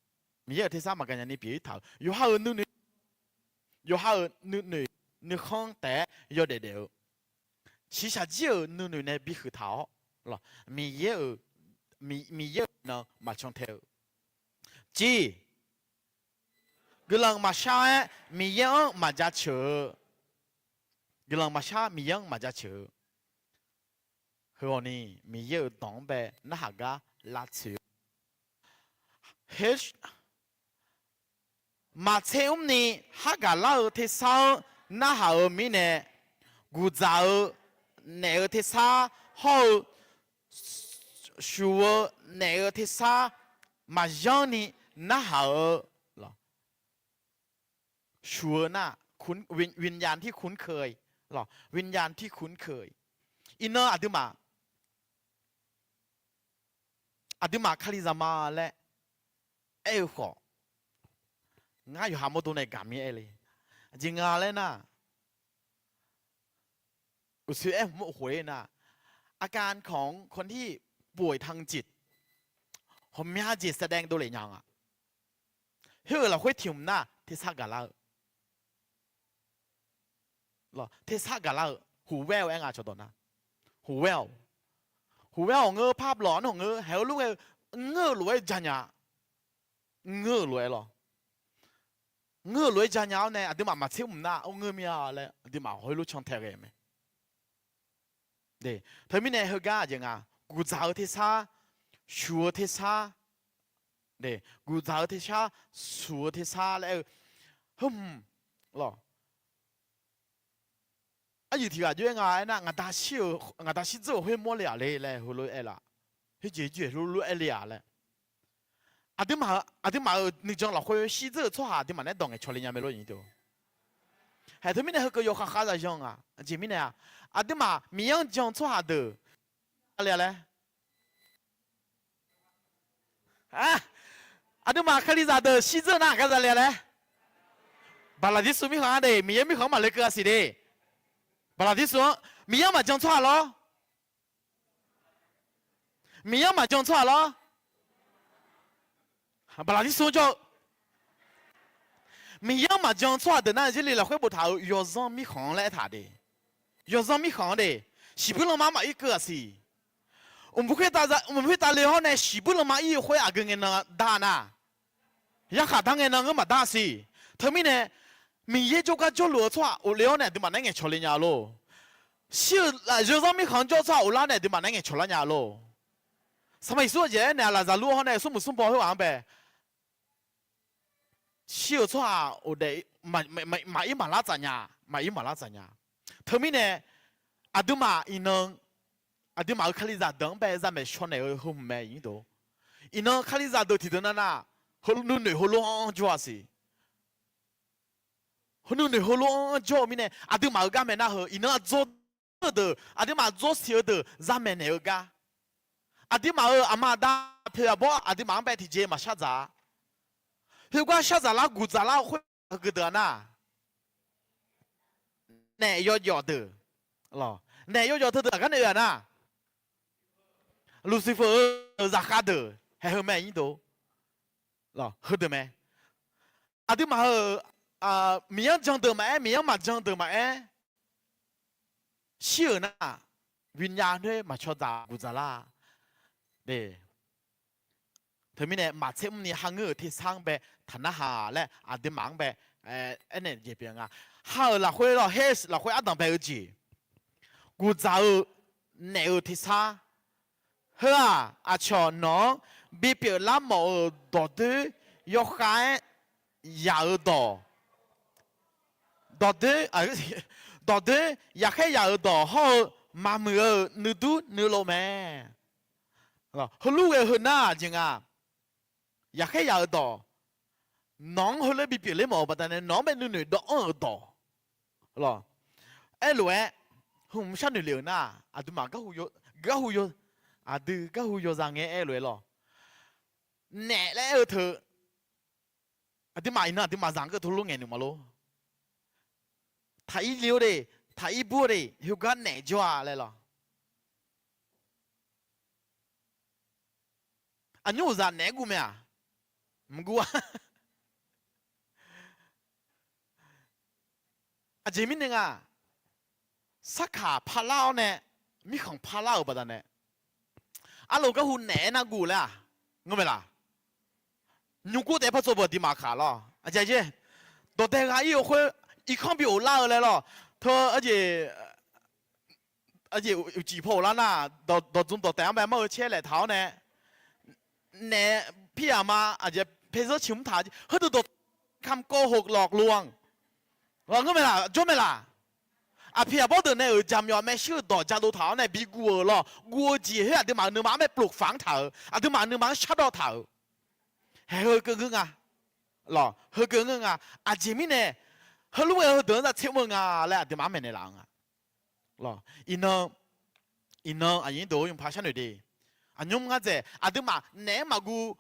Miqyaer-euq tersar maqgaq nyani pyeuf-ir taq-euq, yawqha-euq nuinoeq, yawqha-euq nuinoeq nuikhanr taef-aer yawdaef daef-eu, shiqshaq jir-euq nuinoeq nae bihuiq taq-awr, Miqyaer-euq, Miqyaer-euq nan maqcan tae-eu, civ, guiqlanq maqshar-aer Miqyaer-anr maqjaceuq-eu, guiqlanq maqshar Miqyaer-anr maqjaceuq-eu, heughawqni Miqyaer-euq dawq-anr bae narhaq gar lavtsoeq-eu. Maqtser mrni hargaq lar-eu tersar-anr narhaq-euq mirnae, guqdzaq-eu naef-eu tersar hawr-eu shuq-eu naef-eu tersar maqyanr ni narhaq-eu, shuq-eu nar, วิญญาณที่คุ้นเคย, วิญญาณที่คุ้นเคย. Iqnan aqduimaf, aqduimaf Kalizaq ma laer aer-eu khawf, ngar yawqha mawrdo nae gaq mir-aer le. Aqjeq nga laer nar, uqtsoeq aer hmq mawr khof-ir nar, อาการของคนที่ป่วยทางจิต หมอมีอาการแสดงตัวเลย nya nga. Khoer-euq lafkhoer tiq hmq nar tersar gaqlar-eu, tersar gaqlar-eu, huqwaer-eu aer nga cawqdawq nar, huqwaer-awq, huqwaer-awq ngeur par blawq nar ngeur haeq-eu lof-aer, ngeur-eu lof-aer janya, ngeur-eu lof-aer lawr, ngeur-eu lof-aer janya-awr nae aqduimaf maqtser mq nar or ngeur mir-a laer aqduimaf heulof can tae ghae mae. Teumirnae heugar aqjeq nga, guqdzaq-eu tersar, shuq-eu tersar, guqdzaq-eu tersar, shuq-eu tersar laer aer-eu, hmq, lawr, aqyuif tiq ghaq jov-aer nga aernar, ngaq da shirdzeur-euq khoer mawrle-aq le laer heulof-aer laf, khoerjeq jeq heulof-aer le-aq laer. Aqduimaf-euq nuijan lafkhoer shirdzeur-euq tsawrhaq aqduimaf naeq-aer dawq ngaeqcawq le nya mae lor. Haeq teumirnae heukeuv yawkhav khav zaqyan nga. Aqjeq mirnae-aq, aqduimaf Miqyaer-anr jan-eu tsawrhaq deuq le-a laer, aqduimaf Kalizaq deuq shirdzeur nar gar zale-a laer, Baqlaqdirsuv mirkhanq-anr de, Miqyaer mirkhanq-anr maqle keuv-a siq de. Baqlaqdirsuv-anr Miqyaer-anr maqjan tsawrhaq lawr. Miqyaer-anr maqjan tsawrhaq lawr. Baqlaqdirsuv-anr jawr-eu Miqyaer-anr maqjan tsawrhaq deuq nar Jarlif lafkhoer boftaq-euq yawzanr mirkhanq-anr laer aertaq de. Yawzanr mirkhanq-anr de, shiqbuir lanma-anr maqir keuv-a siq. Mq khoertav le hawr nae shiqbuir lanma ir-eu khoer aqgeu ngaenan dar nar, yarkhaq dar ngaenan ngeur maqdar siq. Teumirnae Miqyaer jawrgar jawrluf-eu tsawrhaq of le-awr nae aqduimaf naeq-aer ngaeqcawq le nya lor. Shir-euq yawzanr mirkhanq-anr jawr-eu tsawrhaq of lar nae aqduimaf naeq-aer ngaeqcawq lar nya lor. Sanqpaq Yeqsur aqjeq aernaeq-a, Laqzaqlur hawr nae smrmuiq smrbaw khoerghaq-anr bae shir-euq tsawrhaq of daef maqir maqlar tsaf nya, maqir maqlar tsaf nya. Teumirnae aqduimaf iqnan, aqduimaf-euq Kalizaq deuq-anr bae zamaeq shaw naeq-eu heu hmq mae. Iqnan Kalizaq deuq tiqdeuq nar nar, nuinoeq heulof-anr jawr-a siq. Heu nuinoeq heulof-anr jawr-eu mirnae aqduimaf-euq garmaeq nar heu iqnan aqdzawr deuq, aqduimaf dzawr siq-eu deuq zamaeq naeq-eu gar, aqduimaf-euq aqma aqda poeq aqbawr aqduimaf-anr bae tiqjeq maqshar dzaq-a. Khoergar shar dzaq lar guq dzaq lar-eu khoer-aq, heugeu deuq-a nar, naef yawjawf deuq, naef yawjawf teudeuq aqgar nae oe-aq nar, Luqsiqfeuq-euq zaqkhav deuq haeq heu mae. Heudeuq mae. Aqduimaf-euq Miqyaer-anr jan deuq maqaer, Miqyaer-anr maqjan deuq maqaer, shir-euq nar, winya noer maqcaw dzaq guq dzaq lar. Teumirnae maqtser mrni ha ngeur-euq tersar-anr bae taqnarhaq laer aqduimaf-anr bae aernaeq jeq pyeuf nga. Ha-euq lafkhoer lawr, Hades lafkhoer ardanq bae-eu jeq, guq dzaq-eu naef-eu tersar. Heu-aq aqcawq nawq-anr bipyeuf lar mawf-euq dawqdoer yawkhav-aer yaq-euq dawq, dawqdoer, dawqdoer yaqkhaer yaq-euq dawq hawr-eu maqmuiq-eu nuidur nuilov mae. Heulof ghae-eu heu nar-aq jeq nga, yaqkhaer yaq-euq dawq, nawq-anr heulof-aer bipyeuf ler mawf-eu baqdanae nawq-anr bae nuinoeq dawv-anr-euq dawq lawq. Aerlof-aer, hmq sharnoeq lef-euq nar, aqduimaf garhu, aqdui garhu yawzaq ngae aer lof-aer lawq. Naef laer aer-eu teu, aqduimaf iqnan aqduimaf zaq-anr keuv tov lof ngaeq nuima lor. Taq ir le-awr de, taq ir bur-awr de, heugar naef jawr-a laer lawq. Aqnymr uqzaq naeq-aer guv mae-aq, mqguv-a. Aqjeq mirnae nga, sarkaq parlar-awr nae, mirkhanq parlar-euq baqdanae, arlof garhu naef-aer nar guv laer-aq, ngeur mae laq? Nymrgov taef-aer par tsov beu aqduimaf kaq lawq. Aqjeq, dawqdae ghaq ir-eu khoer, irkanr bi of lar-eu laer lawq. Teu, aqjeq uqcif paw of lar nar, dawqdzm dawqtaef-anr bae mar-eu caer laeq taq-awr nae, naef piryaq ma, aqjeq paerzeur ciqmr taq, heudeuq dawq kamq kov hoq lawq loq-anr, ngeur mae laq, jawr mae laq? Aqpiq aqbawr deuq nae-euq jaqmyawf maershuir-eu dawq jadov taq-awr nae biguv-euq lawq. Guv-eu jeq khoer aqduimaf-euq nuima-anr bae plof fanq-anr taq-euq, aqduimaf-euq nuima-anr shardawv taq-euq, haeq heu keuv ngeur nga lawq. Heu keuv ngeur nga. Aqjeq mirnae, heulof-aer heudeuq-anr zaq tser mr-eu nga laer aqduimaf-anr maeqnaeq laf-eu nga lawq. Iqnan, iqnan aqyuif deuq-or, yawqpaq sharnoeq de. Aqnymr ngar dzaeq, aqduimaf naef-anr maqguv,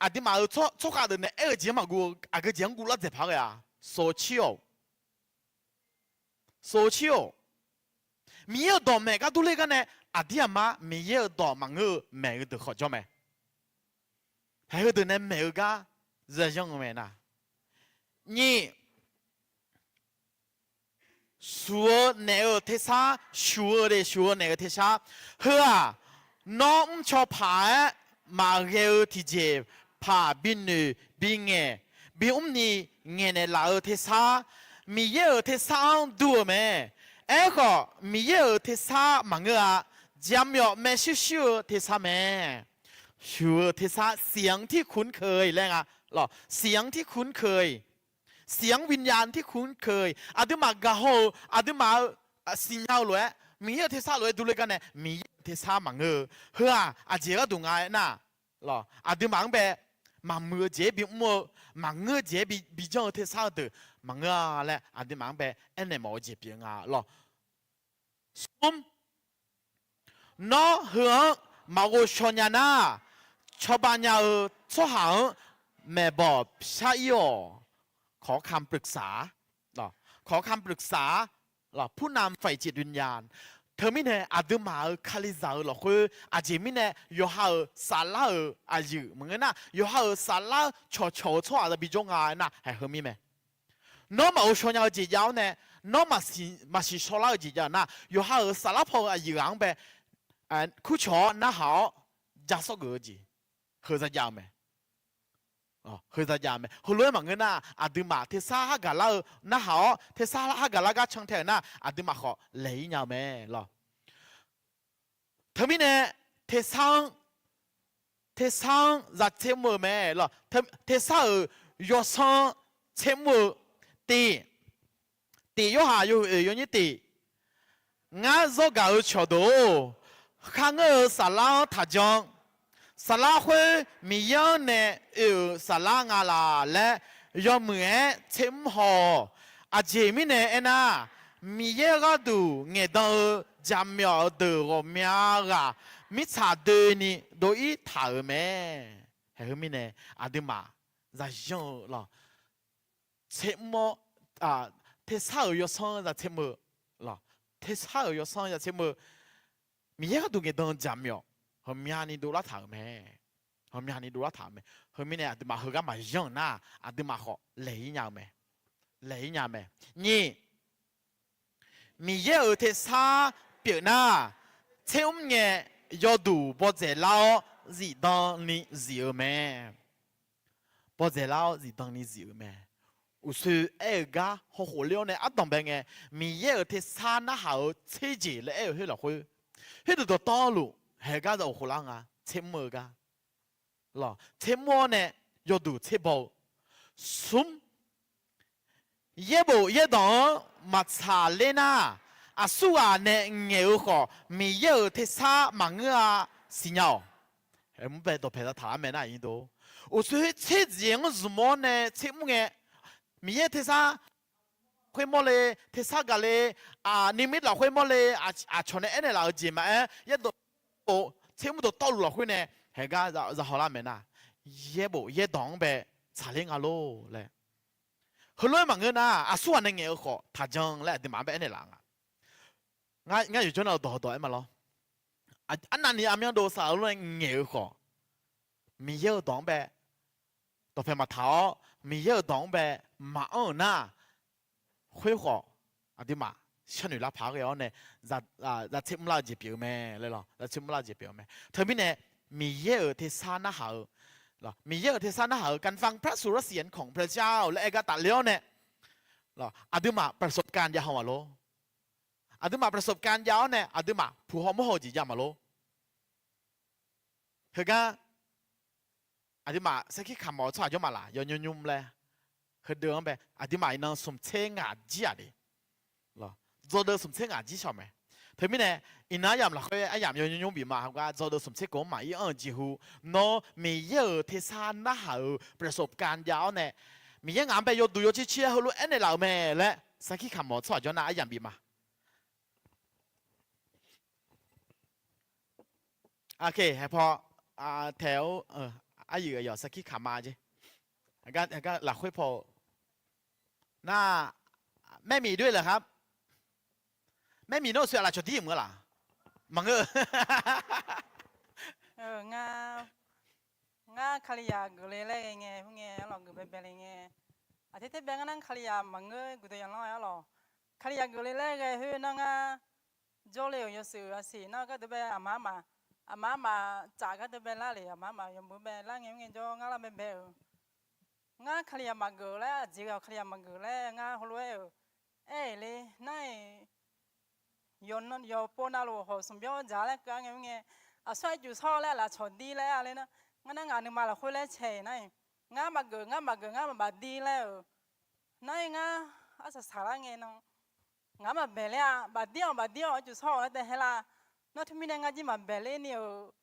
aqduimaf-euq tsawrkhav deuq nae aer-eu jeq-anr maqguv, aqgeu jeq-anr guvlar dzaeq paq ghae-a. Sov-eu cir-awq. Sov-eu cir-awq. Miqyaer-euq dawq maeq gar durler gar nae, aqdir aqmar Miqyaer-euq dawq maqngeur-eu maeq-eu deuq khawf jawr mae. Haeq heudeuq nae maeq-eu gar zaqyanr-eu mae nar. Nyiq, shuf-eu naeq-euq tersar, shuf-eu de, shuf-eu naeq-euq tersar. Heu-aq, nawr mrcaw paq-aer maqghae-eu tiqjeq paq binoeq bingaeq bimr ni ngaeqnaeq laf-eu tersar, Miqyaer-euq tersar-anr dur-eu mae. Aerkhawf, Miqyaer-euq tersar maqngeur-a. Jaqmyawf maershuir shuir-eu tersar mae. Shuf-eu tersar เสียงที่คุ้นเคย laer nga lawq. เสียงที่คุ้นเคย เสียงวิญญาณที่คุ้นเคย. Aqduimaf gaqhaw-eu, aqduimaf-eu siqnya-eu lof-aer, Miqyaer-euq tersar lof-aer durler gar nae, Miqyaer-euq tersar maqngeur-eu. Heu-aq, aqjeq gharduq nga aernar, aqduimaf-anr bae maqmuiq-eu jeq-aer bimr-eu, maqngeur-eu jeq-aer bijanr-eu tersar-eu deuq maqngeur-a laer aqduimaf-anr bae aernaeq mawf-eu jeq pyeuf nga lawq. Smr, nawr heu-anr maqghov shaw nya nar, cawba nya-eu tsawrhaq-anr maeqbawq shar ir-awq. ขอคำปรึกษา ขอคำปรึกษา ผู้นำฝ่ายจิตวิญญาณ. Teumirnae aqduimaf-euq Kalizaq-euq lafkhoer aqjeq mirnae yawqha-euq saflar-euq aqyuif maqngeur nar, yawqha-euq saflar cawqcawq-eu tsawrhaq za bijawr nga aernar, haeq heu mir mae. Nawr maqghov shaw nya-eu jeq jav-awr nae, nawr maqsiq shaw lar-eu jeq jav nar, yawqha-euq saflar paw-eu aqyuif ghaq-anr bae kurcawq-awr narhaq-awr ja sawr geuf-eu jeq, heu za jav-eu mae. Heu za jav-eu mae. Heulof-aer maqngeur nar, aqduimaf tersar har gaqlar-eu narhaq-awr, tersar har gaqlar gar cantae-euq nar, aqduimaf khawf laeq-ir nya-eu mae lawq. Teumirnae, tersar-anr, tersar-anr za tser mr-eu mae lawq. Tersar-euq yawsanr tser mr-eu tif, tif Yorhaq yawhuiq oeq yawnyir tif, ngar zawr gaq-eu cawqdeuq-or, kharngeur-eu saflar-anr taqjan. Saflar khoer Miqyaer-anr nae oe-euq saflar nga laq laer yawmuiq-aer tser mr haw-awq. Aqjeq mirnae aernar, Miqyaer gharduq ngaeqdan-eu jaqmyawf-eu deuq ghawqmya ghaq mirtsaq doeni dov-ir taq-euq mae. Haeq heu mirnae, aqduimaf zaqyanr-eu lawq. Tser mr-awr, tersar-euq yawsanr za tser mr-eu, tersar-euq yawsanr za tser mr-eu, Miqyaer gharduq ngaeqdan-eu jaqmyawf ghawqmyani dovlar taq-euq mae. Ghawqmyani dovlar taq-euq mae. Heu mirnae aqduimaf heugar maqyanr-euq nar, aqduimaf khawf laeq-ir nya-eu mae. Laeq-ir nya mae. Nyiq, Miqyaer-euq tersar pyeuf nar, tser mr ngae yawduq bawdzaeq lar-awr zifdan ni zif-eu mae. Bawdzaeq lar-awr zifdan ni zif-eu mae. Uqshoe aer-eu gar hawkhof ler-awr nae ardanq bae ngae, Miqyaer-euq tersar narhaq-eu tser jeq laer aer-eu khoer lafkhoer, khoerdeuq dawqtawvluf haeq gar za of khof lar nga, tser mr-eu gar. Lawq, tser mr-awr nae yawduq tser baw-eu. Smr, yaerbof yaerdanq-anr maqtsaq ler nar, aqsurghaq nae ngaeq-eu khawf, Miqyaer-euq tersar maqngeur-a siqnya-awq. Mr bae dawqpae zataq lar mae nar, aqyuif nyiq dov, uqshoe tser jeq-anr zmq-awr nae tser mr ngae, Miqyaer tersar khoermawr le, tersar gaq le, aqniqmir lafkhoer mawr le, aqcawq nae aernaeq laf-euq jeq maqaer, yaerbof tser mr dawqtawvluf lafkhoer nae haeqgar zahaw lar mae nar, yaerbof yaerdanq-anr bae tsaqler nga lor laer. Heulof-aer maqngeur nar, aqsurghaq nae ngaeq-eu khawf taqjan laer aqduimaf-anr bae aernaeq laf nga. Ngar yawqjawr nav-eu dawq heudawq aer ma lawr. Arnavni aqmyan dov saqlaq lof-aer ngaeq-eu khawf, Miqyaer-euq dawq-anr bae dawqpae maqtaq-awr, Miqyaer-euq dawq-anr bae maqanr-euq nar, khoerkhawf aqduimaf sharnoeq lar paq-aer ghae-awr nae, zatser mrlar-eu jeq pyeuf-eu mae laer lawr. Zatser mrlar-eu jeq pyeuf-eu mae. Teumirnae, Miqyaer-euq tersar narhaq-eu, Miqyaer-euq tersar narhaq-eu การฟังพระสุรเสียงของพระเจ้า laer aer gar tafler-awr nae, aqduimaf ประสบการณ์ jav haw maqlor. Aqduimaf ประสบการณ์ jav-awr nae aqduimaf puq haw mawr haw-eu jeq jav maqlor. Heugar aqduimaf sarkir kamq-awq tsawrhaq jawr maqlaq yawnymr nymr laer, heudeuq-anr bae aqduimaf iqnan smq tser ngaq jir-aq de. Dzawdeuv smq tser ngaq jir shawq mae. Teumirnae, iqnan aryamq lafkhoer aryamq yawnymr nymr bif ma. Heugar dzawdeuv smq tser kof-anr maqir anr-eu jeqhu, nawr Miqyaer-euq tersar narhaq-euq ประสบการณ์ jav-awr nae, Miqyaer ngaq-anr bae yawduq yawcir cir-aer heulof aernaeq laf-euq mae laer sarkir kamq-awq tsawrhaq jawr nar aryamq bif ma. Aqkaq haeq paw, taeq-awr, aryuif aqyawf sarkir kamq-a jeq. Lafkhoer paw-eu nar, แม่หมี ด้วยเหรอครับ? แม่หมี nawr-eu soe aqlaf cawqdir mq-eu laf? Maqngeur. Ngar, ngar Kalizaq geufle laer ghae ngae, khoerngae arlawq geuf baebae le ngae, aqter ter bae ngar nar Kalizaq maqngeur guqdeuq yamq lanr-aer arlawq. Kalizaq geufle laer ghae khoer nar ngar jawrle-euq yawshuif yawsiq nar gardeuq bae aqma armaf, aqma armaf tsaf gardeuq bae lar le, aqma armaf yawmuiq bae lar ngae, khoerngae jawr ngar lar baebae-euq. Ngar Kalizaq maqgeuf laer, aqjeq ghae-awq Kalizaq maqgeuf laer ngar heulof-aer-euq. Aer-euq le nar-iq, yawqpov navluf hawq smq byawr dzaq laer keuv-a ngae, khoerngae, aqsur-aer juf shawr laer aqlaf cawqdir laer-a le nar, ngar nar ngaq nuima lafkhoer laer cae nar-iq, ngar maqgeuf, ngar maqgeuf, ngar maqbaf dir laer-euq. Nar-iq ngar arsaq saqlar ngae nan, ngaq-anr maqbaeq ler-a, bafdir-awq bafdir-awq juf shawr-awq laer tae haer lar. Nar teumirnae ngar jir maqbaeq ler ni-euq,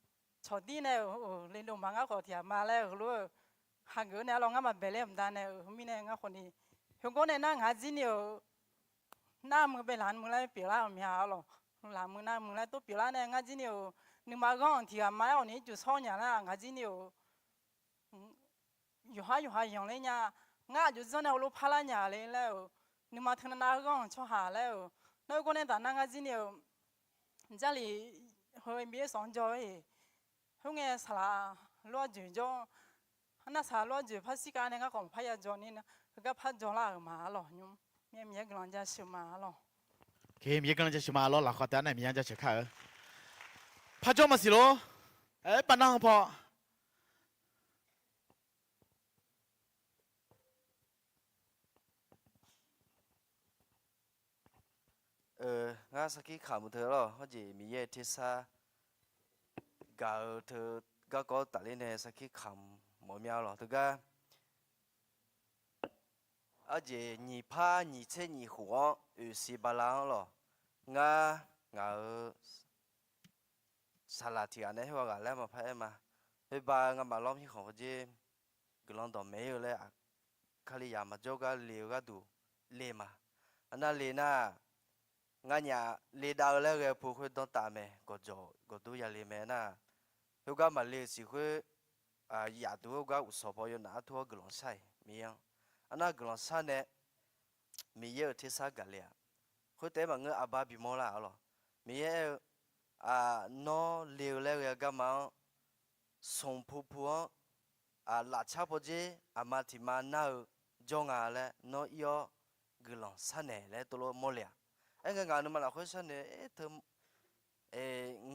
cawqdir nae-euq, le dov ma ngar khawf tiq ghaq ma laer-eu heulof-eu, hageuf nae arlawr ngar maqbaeq ler-eu baqdanae-euq mirnae ngar khawf ni, heugar nae nar ngaq jir ni-euq, nar muiq bae laq muiq laer pyeuflar-euq mya arlawq, laq muiq nar muiq laer tov pyeuflar nae ngar jir ni-euq, nuima ghanr-anr tiq ghaq ma-aer awq ni ircuf shawr nya lar ngaq jir ni-euq, yawqhar yawqha yanqler nya, ngar aqjox janr nae heulof parlar nya le laer-euq, nuima teunav nav ghanr-anr tsawrhaq laer-euq, nar khoergar nae taf nar ngar jir ni-euq, Jarlif heu Miqyaer sanq-anr jawr-eu, khoerngae saqlaq lof-aer joeq jawr, nar saqlaq lof-aer joeq par shirkav nae ngar khawf maqpar ya jawr ni, heugar par jawrlar-euq ma arlawq nymr. Miqyaer guiqlanq jaceuq ma arlawq. Miqyaer guiqlanq jaceuq ma lawr, lafkhaq taef-aer nae Miqyaer jaceuq kar-eu. Par jawr maqsiq lor. Aer, pav nar-anr paw. Ngar sarkir kamq-eu teu lawr, hawrjeq Miqyaer tersar gaq-eu teu garkawv tafler nae sarkir kamq mawf mya lawq teugar. Arjeq nyiq par nyiq tser nyiq khof-anr oeqsiq bala-anr lawq, ngar ngaq-euq saqlaq tiq ghaq nae khoerghaq ghaq laer maqpar aer ma. Khoerba ngamaf lawr mirkhanq pawdzer guiqlanq dawqmaeq-ir-eu laer, Kalizaq maqjawr gar le-eu gharduq le ma. Arnav le nar, nganyaf le dav-eu laer ghae pu khoer danrtav mae, gawqjawq gawqdur yale mae nar, khoergar maqle-eu siq khoer, yaf duq khoergar uqshawq paw yawnaf artur-awr guiqlanq shar-iq Miqyaer-anr. Arnav guiqlanq shar nae Miqyaer-euq tersar gaqle-aq, khoertaef maqngeur aqbar bimawr lar arlawq. Miqyaer aer-eu, nawr le-eu laer ghae-eu garma-anr, smq pu pu-anr, lafcar pawdzer aqma tiq ma nar-eu jawr nga laer nawr ir-awr guiqlanq sharnaeq laer tov lof mawrle-aq. Aer ngae ngaq nuima lafkhoer sharnoeq teu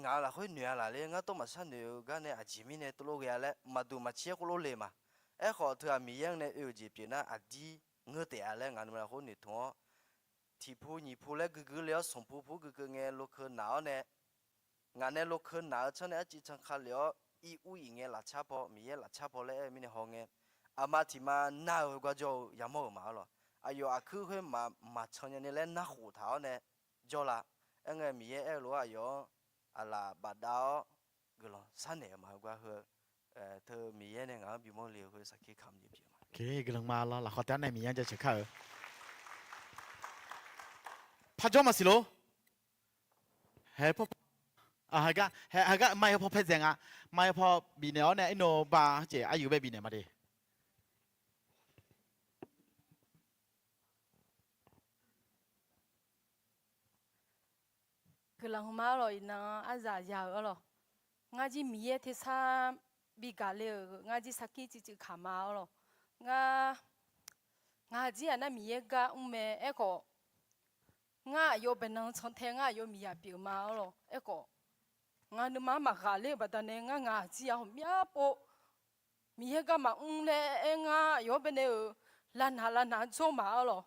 ngaq-eu lafkhoer noeq-a laf ler ngar tov maqsharnoeq-eu gar nae aqjeq mirnae tov lof ghae-a laer maqduq maqcir-aer khoerlof le ma. Aerkhawf teughaq Miqyaer-anr nae oe-euq jeq pyeuf nar aqdir ngeur taef-a laer ngaq nuima lafkhoer noeqtmq-awr, tiq pu nyiq pu laer guiqguiq le-awr smq pu pu guiqguiq ngae lokeu naq-awr nae, ngaq nae lokeu naq-eu tsanr nae arciv tsanr ka lef-awr ir ur iq ngae lafcar paw, Miqyaer lafcar paw laer aer-eu mirnae haw ngae, aqma tiq ma nar-eu garjawr-eu yamawr-euq ma arlawq. Aqyawf aqkuir khoer maqcan nya ni laer narkhof taq-awr nae jawrla. Aerngae Miqyaer aer-eu lof-aer aqyawf-anr aqlaf bafdav-awr guiqlanq sharnaeq-euq ma heugar heu teu Miqyaer nae ngaq-anr bimawr le-eu khoer sarkir kamq jeq pyeuf ma. Guiqlanq ma lawr, lafkhawf taef-aer nae Miqyaer-anr jaceuq kar-eu. Parjawr maqsiq lor. Hae, heugar, heugar mai paw pae dzaeq nga. Mai paw bifnaeq-awr nae, irnov ba jeq aqyuif bae bifnaeq ma de. Guiqlanq hmq ma arlawq, iqnan arzaq ya-euq arlawq. Ngar jir Miqyaer tersar bi gaq le-euq ngar jir sarkir civciv kaq ma arlawq. Ngar, ngaq jir-aq nar Miqyaer gar mr mae aerkhawf, ngar aqyawf baeqnan cantae ngar aqyawf miqyaq pyeuf ma arlawq. Aerkhawf, ngaq nuima-anr maqghaq ler-eu baqdanae ngar ngaq jir-aq ghawqmya pov Miqyaer garma mr laer aer ngar aqyawf-anr baenae-euq lavnaq lavnaq-anr jawr ma arlawq.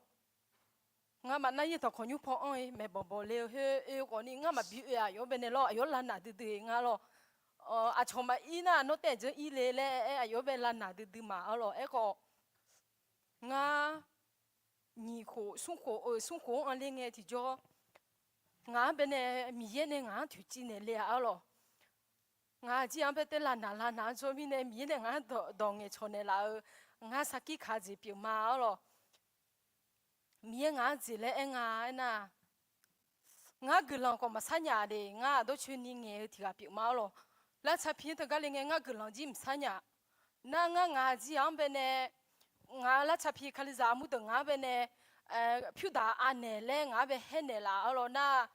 Ngamaf nar yaerdawq khawqnymr paw anr-ir maeqbawq bawq le-eu khoer oe khawfni ngar maqbi oe-aq, aqyawf-anr baenae lawr aqyawf-anr lavnaq duidui-eu nga lawr. Aqcawq maqir nar nawr taef-aer dzeur ir le laer aer aqyawf-anr bae lavnaq duidui ma arlawq. Aerkhawf, ngar nyiq khof smr khof-euq smr khof-anr anr ler ngae tiqjawr, ngaq-anr baenae Miqyaer nae ngaq-anr toeqciv naeq le-a arlawq. Ngaq jir-anr bae tae lavnaq lavnaq-anr jawr mirnae Miqyaer nae ngaq-anr dawq ngaeqcawq naeqlaf-eu ngar sarkir kaq jeq pyeuf ma arlawq. Miqyaer ngaq-anr jeq laer aer nga aernar, ngar guiqlanq khawf maqsar nya de. Ngar aqdawr coeni ngaeq-eu tiq ghaq pyeuf ma arlawq. Lavtsaq pi-anr teugar le ngae ngar guiqlanq jir maqsar nya. Nar ngar ngaq jir-anr baenae ngaq-euq lavtsaq pi Kalizaq armur deuq ngaq-anr baenae pyurdaq anaeq laer ngaq-anr bae haer naeqlaf arlawq nar,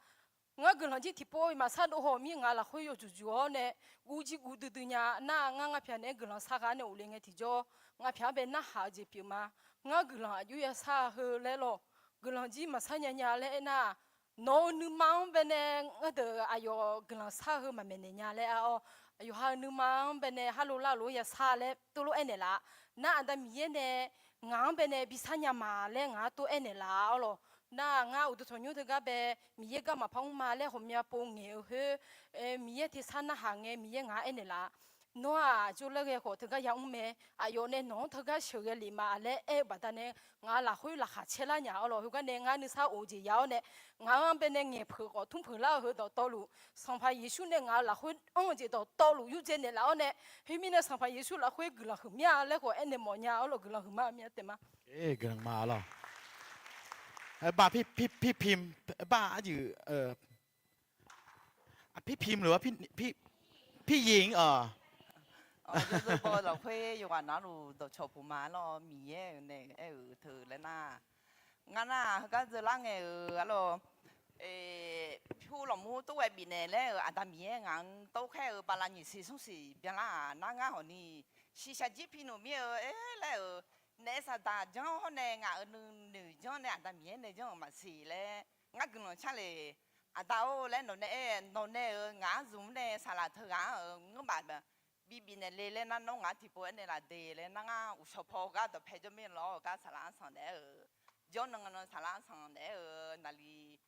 ngar guiqlanq jir tiqpov maqsar dov haw mir ngaq lafkhoer yawjuq juq-awr nae guv jir guv duidui nya nar, ngar ngapyaq naeq-aer guiqlanq sar ghaq nae ghofle ngae tiqjawr, ngapyaq-anr bae narhaq-eu jeq pyeuf ma. Ngar guiqlanq aqjox ya sar-a heu laer lawq. Guiqlanq jir maqsar nya nya laer aernar, nawq-euq nuima-anr baenae ngardeuq aqyawf guiqlanq sar-eu heu maqmaeq naeq nya laer-awr, aqyawf ha-eu nuima-anr baenae harlov larlov-aer ya sar laer teulof aernaeq laf. Nar Aqda Miqyaer nae ngaq-anr baenae bi sar nya ma laer ngaq-anr tov aernaeq laf-awr lawq. Nar ngar uqduq tanqnymr teugar bae Miqyaer garma par mr ma laer ghawqmya pov ngaeq-eu khoer, Miqyaer tersar narhaq ngae Miqyaer ngaq-anr aernaeq laf. Nawr-aq jawrlaer ghae khawf teugar yamr mae. Aqyawf nae nawq-anr teugar sheuqghae lef ma laer aer-eu baqdanae, ngaq lafkhoer laqkhaq caerlar nya-awr lawq. Heugar nae ngar nuisar of-eu jeq ya-awr nae, ngaq-anr baenae ngaeqpeuq khawf tmr peuq lar-eu heu dawqtawvluf, Sanqpaq Yeqsur nae ngaq-euq lafkhoer anr-eu jeq dawqtawvluf yurjae naeqlaf-awr nae, khoermirnae Sanqpaq Yeqsur lafkhoer guiqlanq huiq mir-a laer khawf aernaeq mawf nya-awr lawq. Guiqlanq huiqma mir-a taef ma. Guiqlanq ma lawq. Bar, bar aqyuif, pi pim lof-a, pi, pi ying a. Awq, zeu zeu baw lafkhoer yawqghaq navluf dawqcawq puq ma lawr. Miqyaer-euq nae aer-euq teu laer nar, ngar nar heugar zeu lar ngae-euq arlawr, pyur lawqmur tov ghae bifnaeq laer-euq Aqda Miqyaer ngaq-anr tov khaer-eu bala nyiq siq smr siq byanlar-aq nar, ngar hawq ni shiqshaq jir pi nmr mir-eu aer laer-euq, naef saqdaq janr hawr nae ngaq-euq nuinoeq janr nae Aqda Miqyaer nae janr-euq maqsiq laer ngar guiqlanq car le. Aqda-or laer nawq nae aer, nawq nae-euq ngaq-anr zmq-anr nae saqlaq teughaq-anr-euq ngeurmaf bibifnaeq le laer nar, nawr ngaq-anr tiqpov aernaeq laf de laer nar, ngar uqshawq paw gar dawqpae jawr mir lawr-eu gar saqlaq-anr sanq naeq-aer-euq, jawr nan nan saqlaq-anr sanq naeq-aer-euq naqli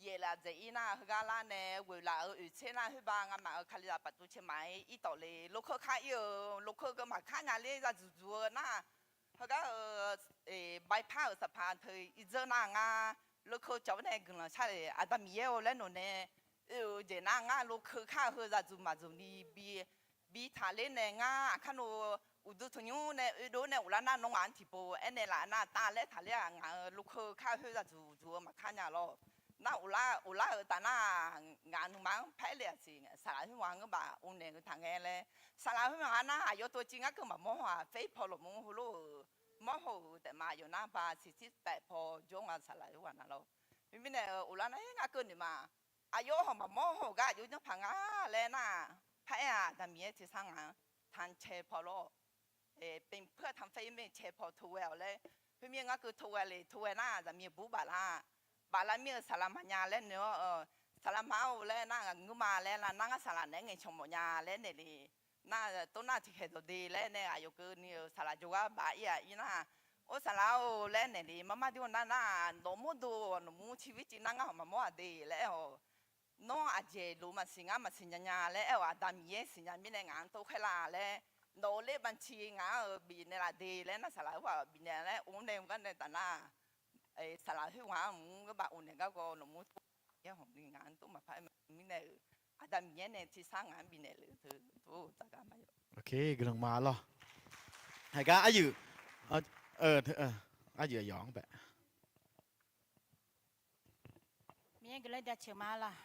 yaef laf dzaeq ir nar, heugar lar nae ghoeq laf-euq oeq tser nar, khoerba ngamaf-euq Kalizaq paqtuv cae maq-aer ir tawf le, lokeu kar ir-eu, lokeu keuv maqkar nya ler za dzuq dzuq-eu nar, heugar-eu baipar-euq saqpaq teu irdzeur nar, ngar lokeu cawq-anr nae guiqlanq car le. Aqda Miqyaer-or laer nawq nae oe-euq jeq nar, ngar lokeu kar-eu heu za dzuq maq dzuq ni bi bi taqler nae, ngar aqkar nor uqduq tanqnymr nae oedov nae ghoflar nar, nawr ngaq-anr tiqpov aernaeq laf nar, tav laer taqler-aq, ngaq-euq lokeu kar-eu khoer za dzuq dzuq-eu maqkar nya lawr. Nar ghoflar-euq taf nar, ngaq nuima-anr paer le-aq siq, saqlaq khoerghaq ngeurmaf uvnaeq-eu taq ngae laer, saqlaq khoerghaq nar, aqyawf tov civ ngar keuv maqmawr haw-aq, faer paw lawqmur heulof-euq mawr haw-euq taef ma, aqyawf nar ba siq tir taef paw jawr nga saqlaq khoerghaq na lawr. Khoermirnae ghoflar nar, ngar keuv noeq ma, aqyawf hawq maqmawr haw-eu gar aqjox janr paq nga laer nar, paraer-aq, Aqda Miqyaer tersar ngaq-anr tanq cae paw lawr, pemq peur-a tanq faer ir mae cae paw tov ghae-awq laer, khoermir ngar keuv tov ghae le, tov ghae nar zaqmiq bur baflar, baflar mir-eu saqlaq maqnya laer noeq-awr, saqlaq ma-or laer nar, ngaq ngeurma laer nar, nar ngar saqlaq naeq-aer ngaeqcawq mawf nya laer naeq le. Nar tov nar tiqkhaeq dawq de laer nae, aqyawf keuvni-euq saqlaq jawrgar baf ir-aq ir nar, or saqlaq-or laer naeq le, marmar dir-awr nar nar, nawq mawrdo nawq mur civ vir civ nar ngar hawq maqmawr-aq de laer-awq. Nawr aqjeq lof maqsiq ngar maqsiq nya nya laer aer-awq, Aqda Miqyaer siqnya mirnae ngaq-anr tov khaerlar laer, nawq-eu ler banci ngaq-anr-euq bifnaeq laf de laer nar, saqlaq-eu ghaq bifnaeq laer or nae mr gar nae taf nar, saqlaq khoerghaq-anr mq-anr gharbav or naeq garkawv nawq mur tov, Miqyaer hawq ni ngaq-anr tov maqpar aer ma mirnae-euq, Aqda Miqyaer nae tersar ngaq-anr bifnaeq lef teu tov-eu tsaqgar ma yawq. Ok, guiqlanq ma lawr. Haiq gar aryuif, aryuif aqyawf-anr bae Miqyaer guiqlanq jaceuq ma lawq.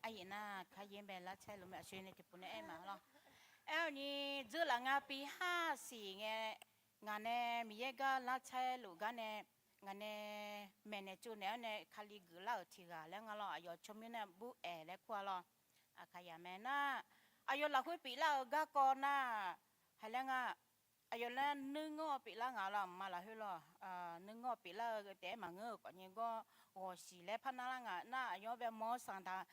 Aryuif nar kar yaer bae lar caer luf mae, aqsur nae tiqpov nae aer ma lawr. Aer-awq ni, dzeurlaf nga pi har siq ngae, ngaq nae Miqyaer gar lar caer luf gar nae, ngaq nae maeqnaeq tsovnaeq-awr nae Kali geuflar-euq tiq ghaq laer nga lawr. Aqyawf tsawrmyanr nae bur aeq laer kur-a lawr. Aqkaqyaq mae nar, aqyawf lafkhoer pyeuflar-eu garkawv nar, haiq laer nga, aqyawf laer nuirngawr pyeuflar ngaq lawr, aqma lafkhoer lawr, nuirngawr pyeuflar-eu taef-aer maqngeur-euq khawfnyi gawr ghawqshiq laer par narlar ngaq nar, aqyawf-anr bae mawr sanqdaq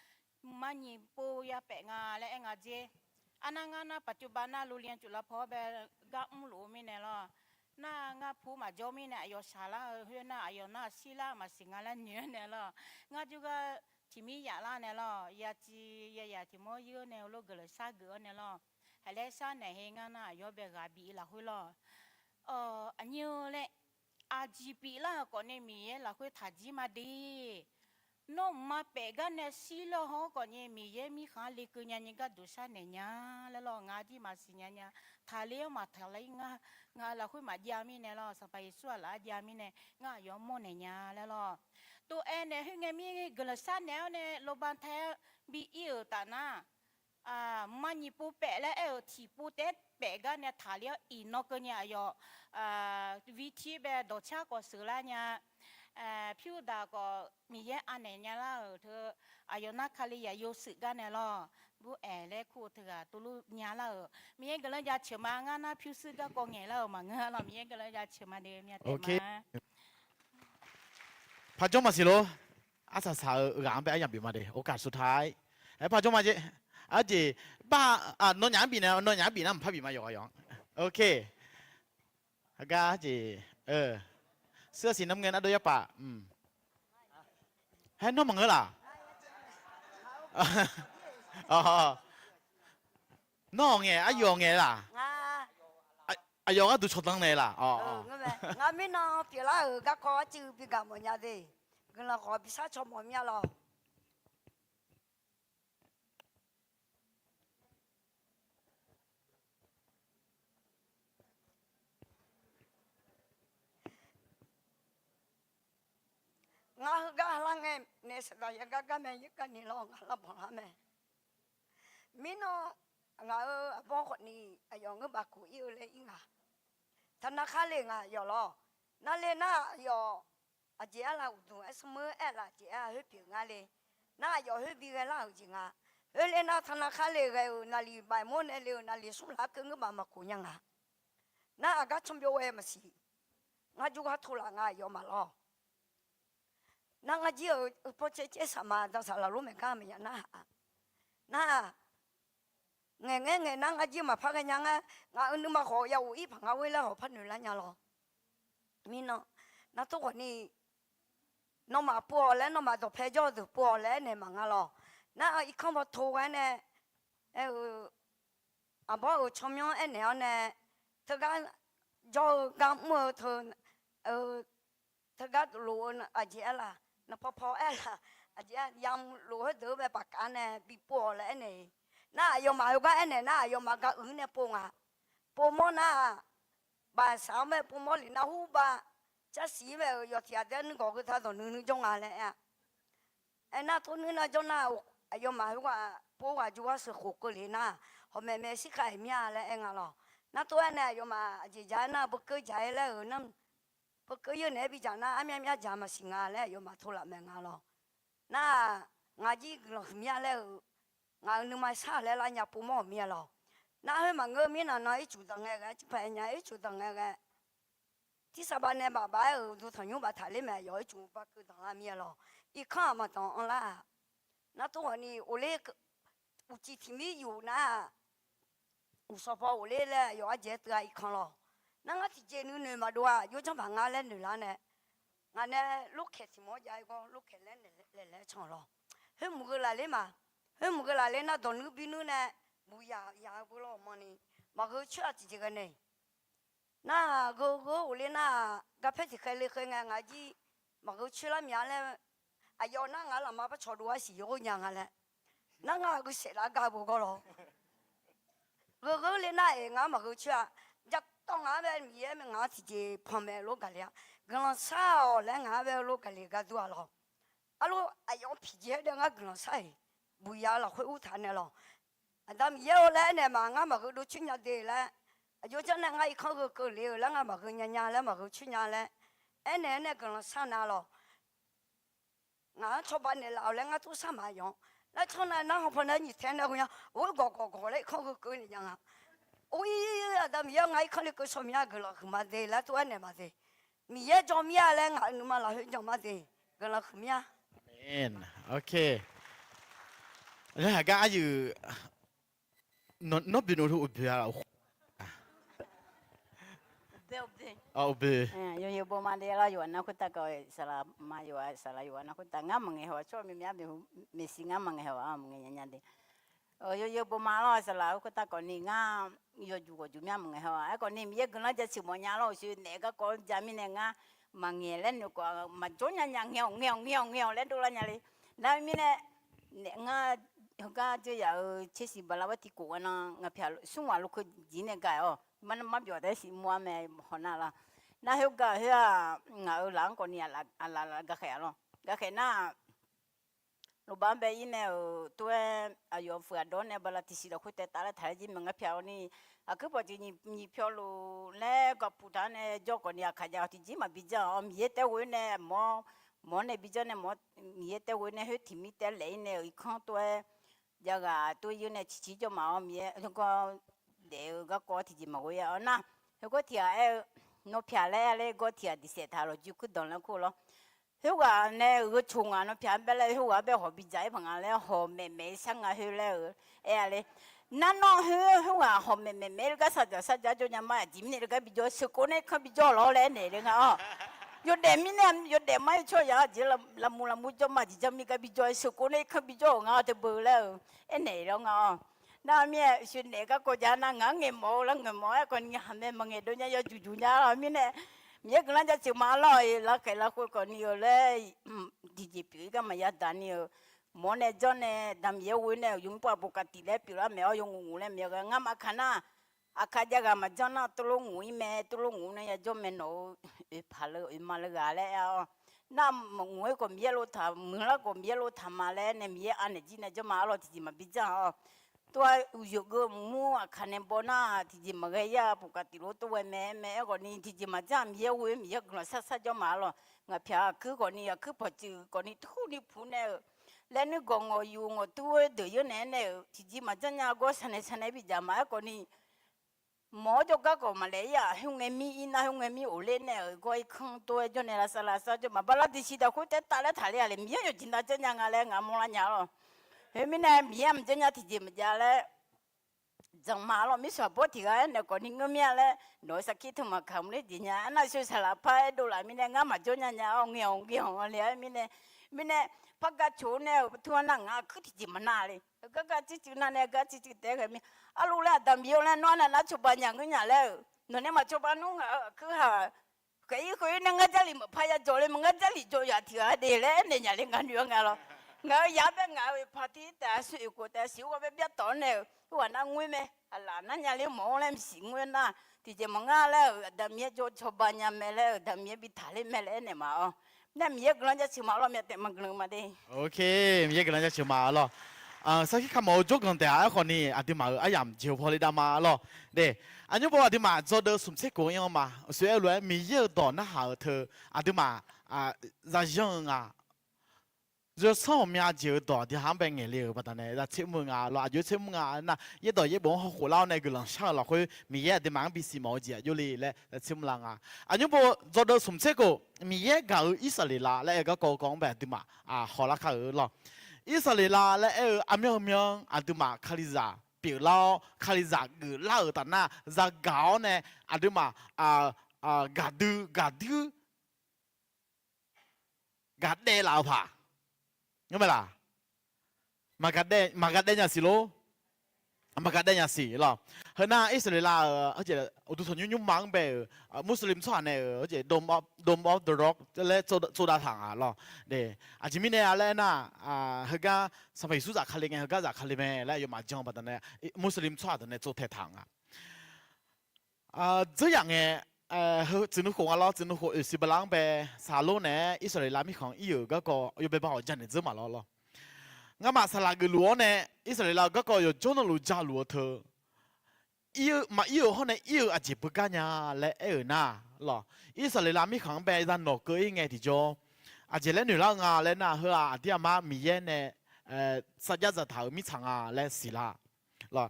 marnyiq pov ya paef nga laer aer nga dzer. Arnar ngar nar paqcuvbav nar luvlian cuf lavpaw-awr bae gar mrluf-eu mirnae lawr, nar ngar pu maqjawr mirnae aqyawf shaqlar-eu khoer nar, aqyawf nar shirlar maqsiq nga laer noeq-awr nae lawr, ngar jawrgar tiq mir yaflar nae lawr, ya civ ya yaq tiq mawr yir-awr nae heulof guiqlanq shar geuf-awr nae lawr, haiq laer shar naeq he ngar nar aqyawf-anr bae ghaq bif-eu lafkhoer lawr, aqnyir-eu laer, aqjeq pyeuflar-euq khawfni Miqyaer lafkhoer taqjir ma de. Nawmaf paef gar nae shirlar haw-awr khawfni Miqyaer mirkhanq-anr lekeuv nyani gharduq sharnaeq nya laer lawr, ngar jir maqsiq nya nya, taqler-awr maqtaqler ngar, ngaq lafkhoer maqjav mirnae lawr, Sanqpaq Yeqsur-aq laf-aer jav mirnae ngar aqyawf-anr mawrnaeq nya laer lawr. Tov aernaeq khoerngae mir guiqlanq sharnaeq-awr nae lawba tae-aer bi ir-euq taf nar, marnyiq pov paef laer aer-euq tiqpov taef-aer paef gar nae taqler-awr iqnan keuvni aqyawf, vir tir bae dawqcar khawf sheuqlar nya, pyurdaq khawf Miqyaer anaeq nyalar-euq teu, aqyawf nar Kalizaq yawshuif gar nae lawr, bur aeq laer kur-eu teughaq tuvlur nyalar-euq Miqyaer guiqlanq jaceuq ma. Ngar nar pyurshuir garkawv ngaeqlar-euq maqngeur lawr, Miqyaer guiqlanq jaceuq ma de myav taef ma. Paqjawr maqsiq lor. Arsaq saq-eu ghaq-anr bae aryamq bif ma de, โอกาสสุดท้าย. Aer, paqjawr ma jeq. Arjeq, bar, nawnyaf-anr bifnaeq, nawnyaf-anr bifnar mqpar bif ma yawq yawq-anr. Ok. Heugar jeq, suir-eu siq namngae nar dov yarpaf. Haer nawr maqngeur laf? Nawr-awq ngae, aryawf ngae laf? Aqyawf gharduq cawqdanr naeq laf? Ngar mirnan pyeuflar-euq garkawv arcuiv bi gaq mawf nya de. Guiqlanq khawf bi shar caw mawf mir-a lawq. Ngar heugar lar ngae nae saqdaq yagar gar mae, yaer gar ni lawr ngar lar banqlar mae. Mirnan ngaq-euq aqbawr khawfni aqyawf ngeur baf kuq ir-eu laer ir nga. Taqnar khar le ngaq yawf lawr. Nar le nar aqyawf aqjeq arlaf uqduq aer smr-eu aer laf jeq-a khoer pyeuf nga le. Nar aqyawf khoer bi ghae lar-euq jeq nga. Khoer le nar taqnar khar le ghae-euq naqliq baef mawr nae le-euq naqliq smr laf-aer keuv ngeur baf maqkuq nya nga. Nar aqgar canbyov ghae maqsiq. Ngar jawrgar tov laf nga aqyawfmaf lawr. Nar ngar jir-euq pawr caer caer saq ma, danqsaq laf lor maeq gar maqya narhaq. Nar-aq, ngaeq ngaer ngaeq nar ngar jir maqpar ghae nya nga. Ngaq-euq nuima khawf ya ghof ir paq nga ghoer laer hawq par noeq lar nya lawr. Mirnan, nar tov khawfni, nawmaf pov-awq laer, nawmaf dawqpae jawr-eu deuq pov-awq laer aernaeq maqnga lawr. Nar-aq irkanr baw to ghae nae, aer-eu, aqbawr-euq tsawrmyanr aernaeq-awr nae, teugar jawr-eu gar mr-eu teu, teugar lof-eu aqjeq aer laf, naqpaw paw aer laf, aqjeq yamq lof khoerdeuq-anr bae pafkaf nae bipov-awq laer aernaeq. Nar aqyawfmaf heugar aernaeq nar aqyawfmaf gar uiq nae pov nga. Pov mawr nar-aq, bafsaq-anr mae pov mawr lef nar hur bav, carsiq mae-euq yawf tiq ghaq daef nuigawq heu taq dawq nuinui jawr nga laer aer-a. Aernar tov nuir nar jawr nar, aqyawfmaf heughaq pov ghaq jawrgar sheuq khof keuvle nar, hawq maeq maeq shir khav-iq mir-a laer aer nga lawr. Nar tov-aer nae aqyawfmaf aqjeq jaq-aer nar beukeuv jaq-aer laer-euq nar, beukeuv yeur naeq-aer bidzaq nar armyar myar jaq maqsiq nga laer aqyawfmaf tov laf maeq nga lawr. Nar-aq, ngaq jir guiqlanq huiqmya laer-euq, ngaq-euq nuima shar-euq laer lar nya pov mawr-euq mir-a lawr. Nar khoer maqngeur mirnan nan ircuf danq ngae ghae, arcif pae nya ircuf danq ngae ghae, tirsaq bav nae baf baf-aer-euq uqduq tanqnymr baftaq ler mae, aqyawf ircuf bavkeuv danqlar mir-a lawr. Irkanr-aq maqdanq anrlar-aq. Nar tov ghawqni ghofler, uqcif tiq mir yuf nar-aq, uqshawq paw ghofler laer aqyawf ardzaeq-aer teuv-a irkanr lawr. Nar ngar tiqjeq nuinoeq maqdov-aq, yawjanr baq nga laer noeqlar nae, ngaq nae lorkaeq tiq mawr jav-aer gawr lorkaeq laer naeq laer can lawr. Khoermuiq gheu lafler ma. Khoermuiq gheu lafler nar, dawqnuir binuir nae buq yaq yaq-eu beu lawr mawni, maqgheu coer-aq tiqjeq ghae nae. Nar-aq, gheu gheu-awr ghofler nar-aq, garpaer tiqkhaeq le khaeq ngae ngaq jir maqgheu coer lar mya laer, aqyawf nar ngaq lafma par cawqdov-ar siq yawgheur nya nga laer. Nar ngar aqgeu saef laf gar beu gawr lawr. Gheu gheu le nar-aer ngaq-anr maqgheu coer-a. Jatawv ngaq-anr bae Miqyaer mae ngaq-anr tiqjeq panmaeq lof gaqle-a. Guiqlanq shar-awq laer ngaq-anr bae lof gaqle gar dur-a lawr. Arlor aqyawf-anr piqjeq-aer dae ngar guiqlanq shar-iq, buq yaq-eu lafkhoer urtaq naeq lawq. Aqda Miqyaer-or laer aernaeq ma, ngar maqgheu dov coer nya de laer. Aqjox janr nae ngar irkanr gheu keuvle-eu laer ngar maqgheu nya nya laer maqgheu coer nya laer aernaeq-aer nae guiqlanq shar na lawq. Ngaq-anr cawba naeqlaf-awq laer ngar tov shar ma yawq. Nar tsanr nar nar han paw nar nyiq tae nae ghawqnya, or gawq gawq gawq laer irkanr gheu keuv naeq nya nga. Or-ir, Aqda Miqyaer-or ngar irkanr le keuv shaw mya guiqlanq huiqma de laer tov aernaeq ma de. Miqyaer jan mir-a laer ngaq-euq nuima lafkhoer jan ma de. Guiqlanq huiq mir-a. Aqmeq. Ok. Laer haq gar aryuif nawr binoeq teu uqboeq-a laf, uqboeq. Yawzeu boma de lawr, yawqha nar khoertav kawv saqlaq ma, yawqha saqlaq yawqha nar khoertav ngar maqngaeq haw-a tsawrhaq myav myav beuq maqsiq ngar maqngaeq haw-a maqngaeq nya nya de. Yawzeu boma lawr saqlaq-eu khoertav kawv ni ngar yawjuq ghawqjuq myav maqngaeq haw-a. Aerkhawf ni Miqyaer guiqlanq jaceuq mawf nya lawr, uqshoe naef garkawv ja mirnae ngar maqngaeq laer noeqkawv maqjawr nya nya ngae-awq ngae-awq ngae-awq ngae-awq laer dovlar nya le. Nar mirnae, naef ngar heugar dzeur yaf-euq tsersiq bala bar tiqkof ghae nan ngaq pyaq smr ghaq lokeu jeq nae gaq-awq. Mar byawq taef siq mawr-a mae haw nar la. Nar khoergar khoer-aq ngaq-euq laf-anr kawv ni aqlaf laf gaqkhaeq-a lawr. Gaqkhaeq nar-aq, lofbaf-anr bae-ir nae-euq tov-aer aqyawf fuiq aqdawr nae bala tiqsiq lafkhoer taev taf laer taq laer jir mae ngar pyaq-awr ni. Aqkuir pawqtsuif nyiq pyawv luf laer gawpuq taq-anr nae jawr khawf ni aqkaq jav-awq tiqjir maqbi janr-awq. Miqyaer taef ghoe nae mawr, mawr nae bi janr nae mawr, Miqyaer taef ghoe nae khoer tiqmir taef laef-ir nae-euq irkanr tov-aer jav ghaq tov-ir nae ciqciq jawr ma-awr Miqyaer gawr daef-eu garkawv tiqjeq maqghoe-a-awr nar, heugar tiq ghaq aer-eu nawr pyaq laer aer-a ler gawr tiq ghaq diqsaef taq lawqjuir kuir danq laer kur lawr. Khoerghaq nae-euq gheu coq ngaq nawr pyaq-anr bae laer khoerghaq-anr bae hawq bi dzaq-ir paq nga laer hawq maeqmaeq-ir sar nga khoer laer-eu aer-a ler. Nar nawr khoer khoerghaq hawq maeqmaeq maeq-ir gar sar dzaq sar dzaq jawr nya ma aqjeq mirnae gar bi jawr sheuqkov nae kanr bi jawr lawr laer aernaeq le nga-awq. Yawdaef mirnae yawdaef mar-ir tsawrhaq-aq jeq lafmur lafmur jawr ma jeq janr mir gar bi jawr sheuqkov nae kanr bi jawr-euq nga-awr teu beu laer-eu aernaeq lawr nga-awq. Nar mirnae sheuqnaeq garkawv ja nar ngaq-anr ngaeqmawf-eu laer ngaeqmawf-aer khawf ni haq mae maqngaeq dov nya yawjuq juq nya-awr mirnae, Miqyaer guiqlanq jaceuq ma lawr-iq lafkhaeq lafkhoer khawf ni-eu laer tiqjeq pyeuf-ir gar maqya daq ni-euq mawr nae janr nae da Miqyaer ghoe nae-euq yawmuiq pov-aq bof kaqtif laer pyeuflar maeq-awr yawnguq nguq laer maeq-eu ngar maqkaq nar, aqkaq jav ghaq maqjanr nar tuvlof nguq-ir mae, tuvlof nguq nae ya jawr mae nawq-eu oeq paq le oeq ma le ghaq laer aer-awr. Nar maqnguq-ir khawf Miqyaer lov taq, muiqlar khawf Miqyaer lov taq ma laer nae Miqyaer anaeq jir nae janr ma-awr lawr tiqjeq maqbi janr-awq. Tov-aer uqyoeq geuv maqmur aqkaq nae baw nar tiqjeq maqghae-ir-a bof kaqtif lof tov ghae mae mae aerkhawf ni tiqjeq maqjanr Miqyaer ghoe Miqyaer guiqlanq shar shar jawr ma-awr lawr. Ngaq pyaq aqkuir khawf ni aqkuir pawqtsuif khawf ni turni puq nae-euq laer nuir gawq ngawq yuf ngawq tur-eu deuq yawr naeq-aer nae-euq tiqjeq maqjanr nya gawr saqnaeq saqnaeq bidzaq ma aerkhawf ni mawq-awr jawrgar khawf maqlaef-ir-aq khoerngae mir-ir nar khoerngae mir of ler nae-euq gawr irkanr tov-aer jawr nae lavsav lavsav jawr maqbar lar tiqsiq daq khoer taef taf laer taqler-a le Miqyaer yawqjeq na janr nya nga laer ngaq mawrlar nya-awr lawr. Khoermirnae Miqyaer maqjanr nya tiqjeq maqjav laer dzanq ma-awr lawr mirshaq bawr tiq ghaq-aer naeq khawf ni ngeur mir-a laer nawq-eu sarkir teu maqkaq mq ler jeq nya aernar sheu saqlaq par aer dovlaf mirnae ngar maqjawr nya nya-awr ngae-awq ngae-awq le-aer mirnae, mirnae par gar coq-awr nae-euq tur-anr nar ngaq-anr kuir tiqjeq maqnar le. Heugar gar circuiv nar nae gar circuiv taef-aer ghae mir. Arluf laer Aqda Miqyaer-or laer nawr-anr nar nar cawba nya ngeur nya laer-euq nawq nae maqcawba nmr ngaq-euq aqkuir haq khaeq-ir khoer nae ngar Jarlif maqpar ya jawq le ma ngar Jarlif jawr yaf tiq ghaq de laer aernaeq nya le ngar noeq-awr nga lawr. Ngaq-euq yaf bae ngaq-euq oeqpaq tir taef-a sheu oeq khof taef-a siq-awr ghawr bae byar tawq-awr nae-euq khoerghaq nar ngoer mae. Aqlaf nar nya ler mawq-awr laer maqsiq ngoer nar tiqjeq maqngar laer-euq Aqda Miqyaer jawr cawba nya mae laer-euq Aqda Miqyaer bi taqler mae laer aernaeq ma-awr. Nar Miqyaer guiqlanq jaceuq ma-awr lawr myav taef maqguiqlanq ma de. Ok, Miqyaer guiqlanq jaceuq ma-awr lawr. Sarkir kamawf-eu jawrganq taef-a aerkhawf ni aqduimaf-euq aryamq jeq-eu paw le dav ma-awr lawr. De, aqnymr baw aqduimaf dzawdeuv smq tser khof-anr ma. Uqshoe aer-eu lof-aer Miqyaer-euq dawq narhaq-euq teu aqduimaf zayanr-eu nga. Yawsanr ghawqmya jeq-eu dawq aqdui ha-anr bae ngaeq le-euq baqdanae zaq tser mr-eu nga lawr. Aqjox tser mr nga nar yaerdawq yaerbof-anr hawkhof lar-awr nae guiqlanq shar-eu lafkhoer Miqyaer aqduimaf-anr bisiq mawf-eu jeq aqjox le laer zaq tser mr la nga. Aqnymr baw dzawdeuv smq tser khof Miqyaer gaq-eu Irsaqleqlav laer aer-eu garkawv kawv-anr bae aqduimaf hawlar kar-eu lawr. Irsaqleqlav laer aer-eu aqmyan aqmyan aqduimaf Kalizaq pyeuflar-awr Kalizaq geuflar-euq taf nar zagaq-awr nae aqduimaf gaqdui gaqdui gaqdaev laf-eu paq. Ngar mae laq? Maqgaq daev nya siq lor. Maqgaq daev nya siq lawq. Heu nar Irsaqleqlav-euq uqduq tanqnymr nymrma-anr bae-euq Muslim tsawrhaq nae-euq Dome of, Dome of the Rock laer tsovdav taq nga lawq. Aqjeq mirnae laer aernar, heugar Sanqpaq Yeqsur zafkale ngae heugar zafkale mae laer aqyawfmaf jan-eu baqdanae Muslim tsawrhaq deuq nae tsovtaeq taq nga. Dzeur yaf ngae, tsuif nuikhof nga lawr, tsuif nuikhof oeqsiq bala-anr bae saqlor naeq-aer Irsaqleqlav mirkhanq ir-euq garkawv yawbae ba hawq janaeq dzeur maq lawr lawr. Ngamaf saqlaq geufluf-awr nae Irsaqleqlav-euq garkawv yawqjawr navluf jaluf-eu teu, maqir-euq hawr nae ir-eu aqjeq beugar nya laer aer-euq nar lawq, Irsaqleqlav mirkhanq-anr bae zanawq keuv ir ngae tiqjawr, aqjeq laer noeqlar-eu nga laer nar, heu-aq aqdir aqmar Miqyaer nae sarjax dzaqtaq-euq mirtsaq nga laer siqlar.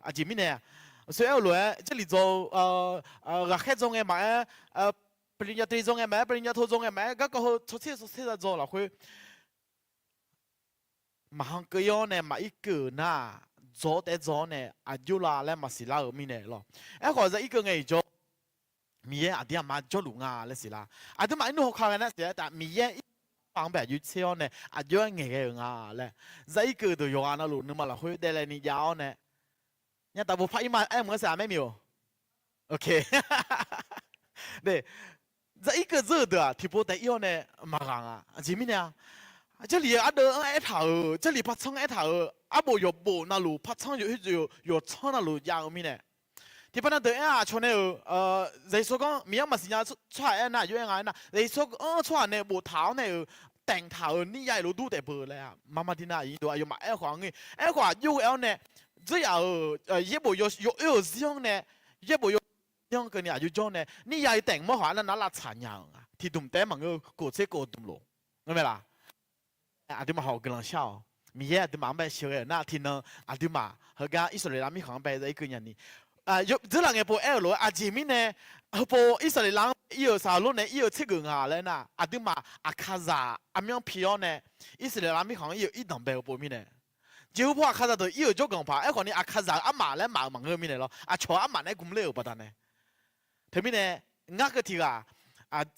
Aqjeq mirnae, aqsur aer-eu lof-aer jarlif dzaw-eu, ghaqkhaer dzaw ngae maqaer, ปริญญาตรี dzaw ngae maqaer, ปริญญาโท dzaw ngae maqaer, garkawv heu tsawrtser tsawrtser za dzaw lafkhoer maqhan keuv ir-awr nae maqir keuv-euq nar, dzaw-awr taef-aer dzaw-awr nae aqjox la laer maqsiq lar-euq mirnae lawq. Aerkhawf zaq ir keuv ngae iqjawr, Miqyaer aqdir aqmar jawrluf nga laer siqlar. Aqduimaf irnui hawkar ghae nar siq-aer taf, Miqyaer irpaq-anr bae aqjox tser-awr nae aqjox-aer ngaeqghae-euq nga laer, zaq ir keuv deuq yawqghaq navluf nuima lafkhoer daevlaeni jav-awr nae, nyataf bofpar ir ma aer mq-anr saq aqmaer miq-or. Zaq ir keuv dzeur-euq deuq-aq tiqpov taef ir-awr nae maqghaq nga. Aqjeq mirnae-a, jarlif ardeuv-anr aertaq-euq, jarlif partsanr aertaq-euq arbof yawqbof navluf partsanr yawqtsanr navluf jav-eu mirnae, tiqpav na deuq aer-aq aqcawq nae-euq, zaqsiq sawrganr Miqyaer-anr maqsiq nya tsawrhaq aernar aqjox aer nga aernar, zaqsiq sawrganr tsawrhaq nae boftaq-awr nae-euq taeqtaq-euq nirya-iq lof dur taef beu laer-a. Maqmaqdir nar aqyuif deuq aqyawfmaf aerkhawf-anr ngae, aerkhawf aqjox ghae-awr nae, dzeur yaf-euq yaerbof yawoer-euq zir-anr nae, yaerbof yawoer-euq zir-anr keuvni aqjox jawr nae nirya-iq taef mawr khawf arnav nar lavtsaq nya-euq nga. Tiqdmq taef-aer maqngeur, kof tser kof dmq lof ngeur mae laq. Aqduimaf hawq guiqlanq shar-awq. Miqyaer aqduimaf-anr bae sheuqghae-euq nar tiqnan aqduimaf heugar Irsaqleqlav mirkhanq-anr bae zaq ir keuv nya ni, dzeur laf ngae pov aer-eu lof-aer aqjeq mirnae, heupov Irsaqleqlav-anr ir-euq saqlor nae ir-eu tsergeuf nga laer nar, aqduimaf aqkaqzaq armyanr pi-awr nae Irsaqleqlav mirkhanq-anr ir-euq irdanq bae-eu pov mirnae, jeqhu paw aqkaqzaq deuq ir-euq jawrganq paq aerkhawf ni aqkaqzaq-euq armaf laer maf-euq maqngeur mirnae lawr, aqcawq-euq armaf nae gmq ler-euq baqdanae. Teumirnae ngar keuv tiq ghaq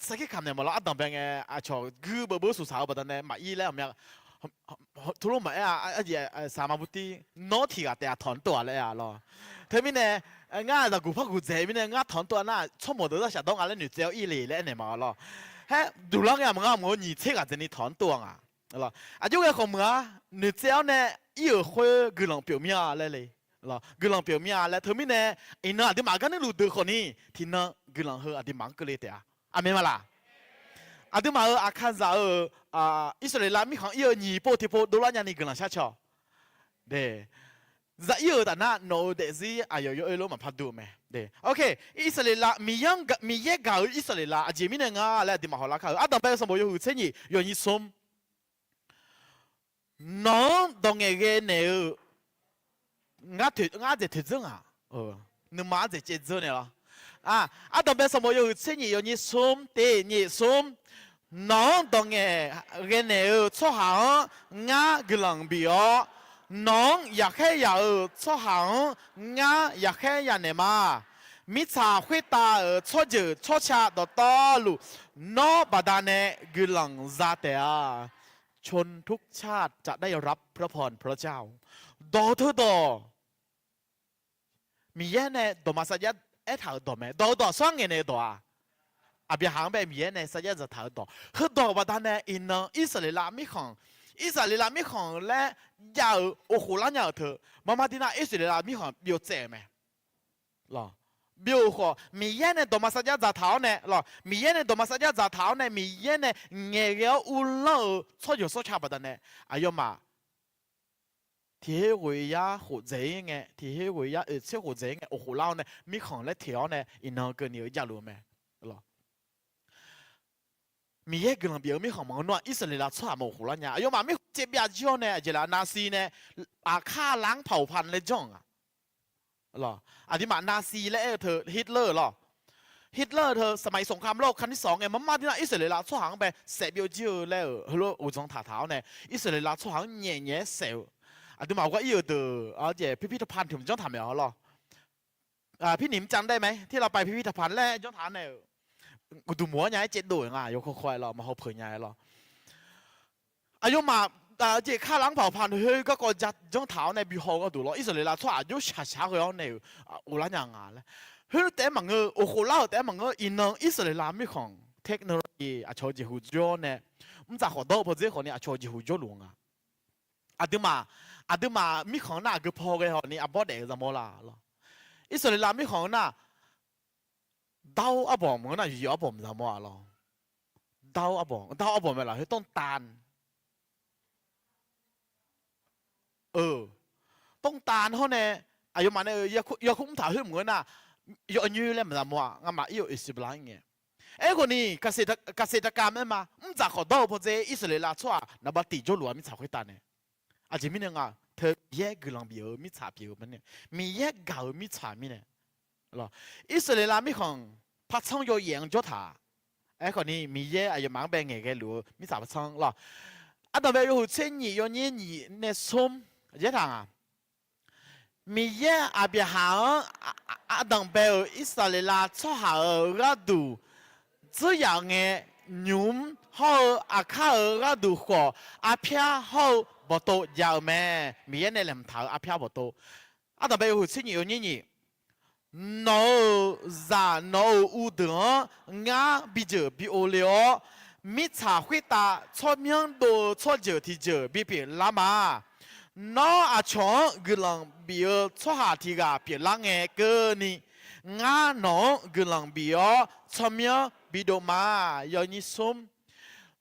sarkir kamq naeq maqlawr, ardanq bae ngae aqcawq guir beuvbeuv suqsaq-eu baqdanae maqir laer aqmya, tmlof maqaer-a, saqma butir nawr tiq ghaq taef-a tawq-anr tov-a laer aer-a lawr. Teumirnae ngar zaqguq par guq dzaeq mirnae ngar tawq-anr tov-a nar tsawrmawq deuq zar shafdawr nga laer noeqtsaev-awr ir le laer aernaeq ma lawr. Haer duqlar ngae maqnga mq-eu nyiq tser ghaq dzaeqni tawq-anr tov-a nga. Aqjox ghae khawf meuq-a, noeqtsaev-awr nae ir-euq khoer guiqlanq pyeuf mir-a laer le. Guiqlanq pyeuf mir-a laer teumirnae, iqnan aqduimaf gar nuirluf deuq khawf ni, tiqnan guiqlanq heu aqduimaf-anr keuvle taef-a. Aqmeq ma laq? Aqduimaf-euq aqkaqzaq-euq Irsaqleqlav mirkhanq ir-eu nyiq pov tiqpov dovlar nyani guiqlanq shar caw. Zaq ir-euq taf nar nawq-euq daefzir aqyawf yawoer lof maqpar dur-eu mae. Irsaqleqlav, Miqyaer gaq-euq Irsaqleqlav aqjeq mirnae nga laer aqduimaf hawlar kar-eu. Ardanq bae-eu sanqbof yawhuiq tser nyiq yawnyir smr. Nawq-anr dawq ngaeqghae naeq-eu, ngar dzaeq toeqdzeur ngaq, nuima ardzaeq caevdzeur naeq lawr. Ardanq bae sanqbof yawhuiq tser nyiq yawnyir smr, tiq nyiq smr. Nawq-anr dawq ngaeqghae naeq-eu tsawrhaq-anr ngar guiqlanq bif-awr, nawq-anr yaqkhaer yaq-euq tsawrhaq-anr ngar yaqkhaer yanaeq ma. Mirtsaq khoertav-euq tsawrjeuq tsawrca dawqtawvluf nawr baqdanae guiqlanq za taef-a. ชนทุกชาติจะได้รับพระพรพระเจ้า Dawq teudawq, Miqyaer nae dawqma sarjax aertaq-euq dawq mae. Dawq-eu dawq, sar ngaeqnaeq-eu dawq-a. Aqbyaqhaq-anr bae Miqyaer nae sarjax dzaqtaq-eu dawq. Heudawq baqdanae iqnan Irsaqleqlav mirkhanq, Irsaqleqlav mirkhanq laer jav-euq oqkhof lar nya-euq teu, maqmaqdir nar Irsaqleqlav mirkhanq byov tsaev-euq mae. Byov-euq khawf, Miqyaer nae dawqma sarjax dzaqtaq-awr nae lawq, Miqyaer nae dawqma sarjax dzaqtaq-awr nae, Miqyaer nae ngaeqghae-awr uvlanr-euq tsawrjeuq tsawrca baqdanae, aqyawfmaf tiq her ghoeq yar khof dzaeq-ir ngae, tiq her ghoeq yar oeq tser khof dzaeq-ir ngae, oqkhof lar-awr nae mirkhanq laer teq-awr nae iqnan keuvni-eu javluf-eu mae. Miqyaer guiqlanq bif-eu mirkhanq maqngeur nar-aq, Irsaqleqlav tsawrhaq maqoqkhof lar nya. Aqyawfmaf mirkhanq caev byav jir-awr nae aqjeq laf nasi nae aqkar lar-anr paq-oq pan laer janr-euq nga. Aqduimaf nasi laer aer-eu teu Hitler-eu lawq. Hitler-eu teu สมัยสงครามโลกครั้งที่สอง ngae maqmar dir nar Irsaqleqlav tsawrhaq-anr bae saef byov jir-eu laer-euq heulof uqdzan taqtaq-awr nae Irsaqleqlav tsawrhaq-anr nyaef nyaef-aer saef-eu. Aqduimaf ghaq ir-euq deuq-a jeq พิพิธภัณฑ์ tiq mq janr taq maeq-awq lawq. พินิจจำได้ไหม ที่เราไปพิพิธภัณฑ์ laer janr taq-awr nae-euq, uqduq moq-awr nya-aer caevdov-euq nga, yawkawr kawr-aer lawq, maqhaw peuq nya-aer lawq. Aqyawfmaf jeq kar laf-anr paq-euq paq-anr khoer garkawv ja janr taq-awr nae bi haw-eu gharduq lawr, Irsaqleqlav tsawrhaq jawr shaqshaq-aer ghae-awr nae-euq ghoflar nya nga laer. Khoer taef-aer maqngeur-eu, oqkhof lar-euq taef-aer maqngeur, iqnan Irsaqleqlav mirkhanq technology aqcawq-eu jeqhu jawr nae, mrtsaf khawf dawr-eu pawdzer khawf ni aqcawq-eu jeqhu jawrluf nga. Aqduimaf, aqduimaf mirkhanq nar aqgeu paw ghae haw ni arbawr daef-eu zaqmawr la lawr. Irsaqleqlav mirkhanq-eu nar, 刀 arbawq maqngeur nar, yawqyawq arbawq maqzaqmawr-a lawr. 刀 arbawq, 刀 arbawq mae laf khoer ต้นตาล hawr nae, aqyawfmaf nae-euq yarkmr taq khoer maqngeur nar, yawnyoer laer maqzaqmawr-a, ngamaf ir-euq oeqsiq bala-anr ngae. Aerkhawf ni, เกษตรกรรม aer ma, mrdzaq khawf dawr-eu pawdzer Irsaqleqlav tsawrhaq naqba tiq jawrluf-a mirtsaq khoertav nae. Aqjeq mirnae nga, teu Miqyaer guiqlanq bif-eu mirtsaq pyeuf-eu ma nae, Miqyaer gaq-eu mirtsaq mirnae. Irsaqleqlav mirkhanq partsanr yawyaef-anr jawr taq. Aerkhawf ni Miqyaer aqyawfmaf-anr bae ngaeqghae luf-eu mirtsaq partsanr lawr. Ardanqbae yawhuiq tser nyif yawnyir nyif nae smr, aertaq nga, Miqyaer Aqbyaqhaq-anr ardanqbae-euq Irsaqleqlav tsawrhaq-euq gharduq dzeurya ngae, nymq-mr hawr-eu aqkar-euq gharduq khawf, arpyar hawr-eu bawqtov jav-eu mae. Miqyaer nae laeqhmq taq-euq arpyar bawqtov. Ardanqbae yawhuiq tser nyif yawnyir nyif, nawq-euq zaq nawq-euq uvdeuq-anr ngar bi jeuq bi o le-awr, mirtsaq khoertav tsawrmyanr dov-eu tsawrjeuq tiqjeuq bipyeuf lar ma. Nawr aqcawq-anr guiqlanq bif-eu tsawrhaq tiq ghaq pyeuflar ngae keuvni, ngar nawq-anr guiqlanq bif-awr tsawrmyanr bidov ma. Yawnyir smr,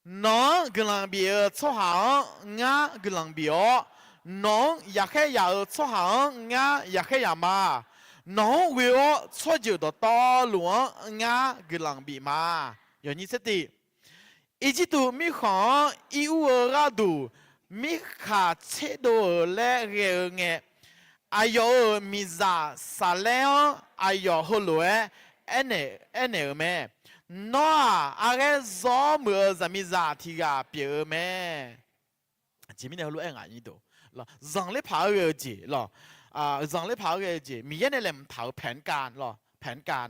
nawq-anr guiqlanq bif-eu tsawrhaq-anr ngar guiqlanq bif-awr, nawq-anr yaqkhaer yaq-eu tsawrhaq-anr ngar yaqkhaer yaq ma. Nawq-anr ghoe-awr tsawrjeuq dawqtawvluf-anr ngar guiqlanq bif ma. Yawnyir tser tiq, Irjirtuv mirkhanq-anr ir ur-eu gharduq mirkhanq tserdov-euq laer ghae-eu ngae, aqyawf-euq miqzaq Saqlaer-anr aqyawf heulof-aer aernaeq-euq mae. Nawr-aq, arghaer zawr muiq-eu zaqmiqzaq tiq ghaq pyeuf-eu mae. Aqjeq mirnae heulof-aer nga, zanqler paq-aer ghae-eu jeq lawr, zanqler paq-aer ghae-eu jeq, Miqyaer nae laeqhmq taq-euq แผนการ lawr, แผนการ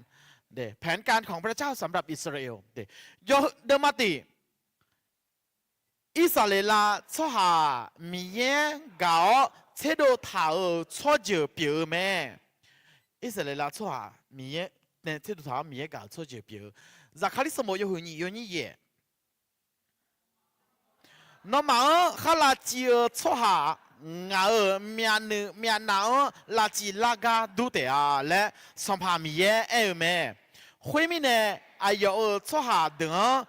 แผนการของพระเจ้าสำหรับอิสราเอล yawdeuvma tiq, Irsaqleqlav tsawrhaq Miqyaer gaq-awr tserdov taq-euq tsawrjeuq pyeuf-eu mae. Irsaqleqlav tsawrhaq Miqyaer nae tserdov taq-awr Miqyaer gaq-euq tsawrjeuq pyeuf-eu. Zaqkali sanqbof yawhuiq nyif yawnyir yaeq, nawmaf-anr khar lavciv-eu tsawrhaq ngaq-euq myavnuiv myavnav-anr lavciv lar gar dur taef-a laer Sanqpaq Miqyaer aer-eu mae. Khoermirnae, aqyawf-euq tsawrhaq deuq-anr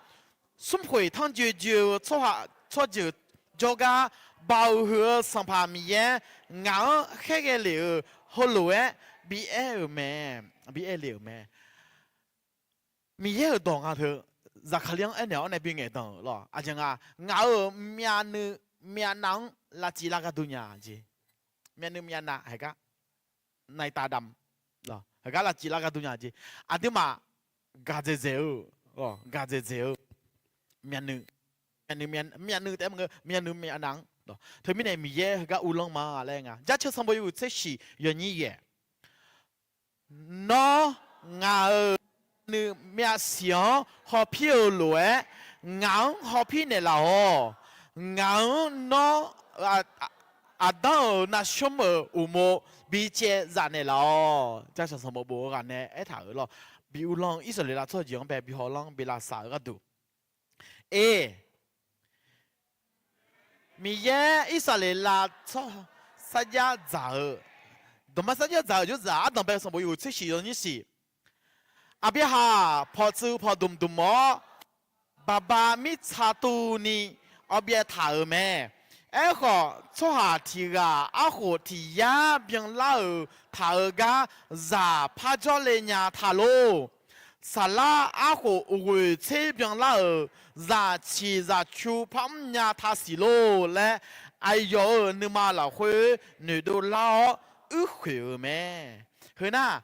smrkhoeq tanrjoe joe-eu tsawrjeuq jawrgar, Baoq huiq-eu Sanqpaq Miqyaer ngaq-anr khaerghae lef-euq heulof-aer bi aer-euq mae, bi aer lef-euq mae. Miqyaer-euq dawq nga teu, Zaqkali-anr aernaeq-awr nae bi ngaeqdan-euq lawr. Aqjeq nga, ngaq-euq myavnuiv myavnav-anr lavciv lar gar dur nya jeq. Myavnuiv myavnav heugar, นายตาดำ heugar lavciv lar gar dur nya jeq. Aqduimaf gaqdzaeq dzaeq-eu, gaqdzaeq dzaeq-eu myavnuiv, myavnuiv taef-aer maqngeur, myavnuiv myavnav-anr. Teumirnae Miqyaer heugar uvlanr ma laer nga. Jarceuq sanqbof yawhuiq tser shiq yawnyir yaeq, nawr ngaq-euq myavnuiv myavsiq-anr hawpir-eu lof-aer, ngaq-anr hawpir naeqlaf-awq. Ngaq-anr nawr aqdanr-euq navshmr-euq uqmov bi caev zaf naeqlaf-awq. Jarceuq sanqbof bof-eu ghaq nae aertaq-euq lawr, bi uvlanr-eu Irsaqleqlav tsawrjeuq-anr bae bi hawlanr bi lavsav-eu gharduq, e, Miqyaer Irsaqleqlav tsawrhaq sarjax dzaq-eu, dawqma sarjax dzaq-euq jawrdzaq ardanqbae sanqbof yawhuiq tser shiq yawnyir shiq, Aqbyaqhaq pawqtsuif pawqdmq dmq-awr, baqba mirtsa tuvni awbyaev taq-euq mae. Aerkhawf, tsawrhaq tiq ghaq arkhof tiq yar byanlar-euq taq-eu gar zaq par jawrle nya ta lor. Saflar arkhof ghoeq tser byanlar-euq zaq ciq zaq cu par mr nya ta siq lor laer, aqyawf-euq nuima lafkhoer noeqdov lar-awr uirkhoeq-euq mae. Heu nar,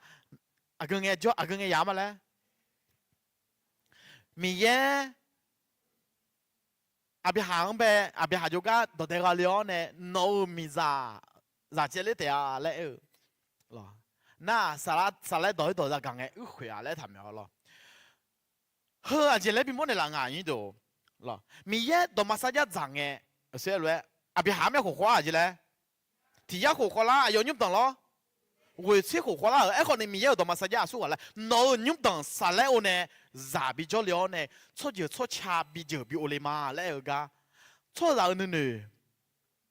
aqgeu ngae jawr, aqgeu ngae yaq ma laer, Miqyaer Aqbyaqhaq-anr bae, Aqbyaqhaq jawrgar dawqdae gha le-awr nae, nawq-euq miqzaq zaq caev ler taef-a laer aer-eu, nar, saflar dawq-ir dawq zagaq ngae uirkhoeq-a laer aertaq maeq-awr lawr. Heu aqjeq laer bimawr naeqlaf nga nyir deuq, Miqyaer dawqma sarjax dzaq ngae, aqsur-aer lof-aer Aqbyaqhaq-anr myav khof khawvlar-aq jeq laer, tiq yar khof khawvlar, aqyawf nymrdanq lawr. Ghoeqtser khof khawvlar-euq. Aerkhawf ni Miqyaer-euq dawqma sarjax aqsur ghaq laer nawq-euq nymrdanq saqlaer or nae zaq bijawr le-awr nae tsawrjeuq tsawrca bijeuq bi or le ma laer aer-eu gar, tsawrhaqzaq-euq nuinoeq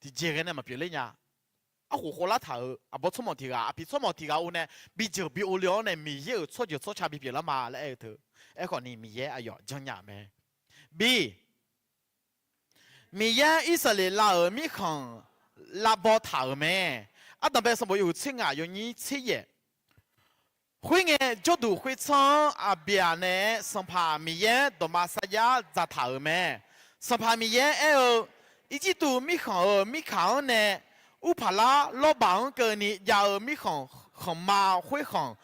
tiqjeq ghae nae maqpyeuf ler nya. Arkhof khawvlar taq-euq aqbawr tsawrmawq tiq ghaq, aqpiq tsawrmawq tiq ghaq or nae bijeuq bi or le-awr nae Miqyaer-euq tsawrjeuq tsawrca bipyeuf lar ma laer aer-eu teu. Aerkhawf ni Miqyaer aqyawf janrnya-euq mae. Bi, Miqyaer Irsaqleqlav-euq mirkhanq lavbaw taq-euq mae. Ardanqbae sanqbof yawhuiq tser ngaq yawnyir tser yaef. Khoerngae, jawrduq khoertsanr-anr Aqbyaq naeq-aer Sanqpaq Miqyaer dawqma sarjax dzaqtaq-euq mae. Sanqpaq Miqyaer aer-eu, Irjirtuv mirkhanq-euq mirkaq-anr nae Urpaqlar lawrbaq-anr keuvni jav-eu mirkhanq khanqma khoerkhanq,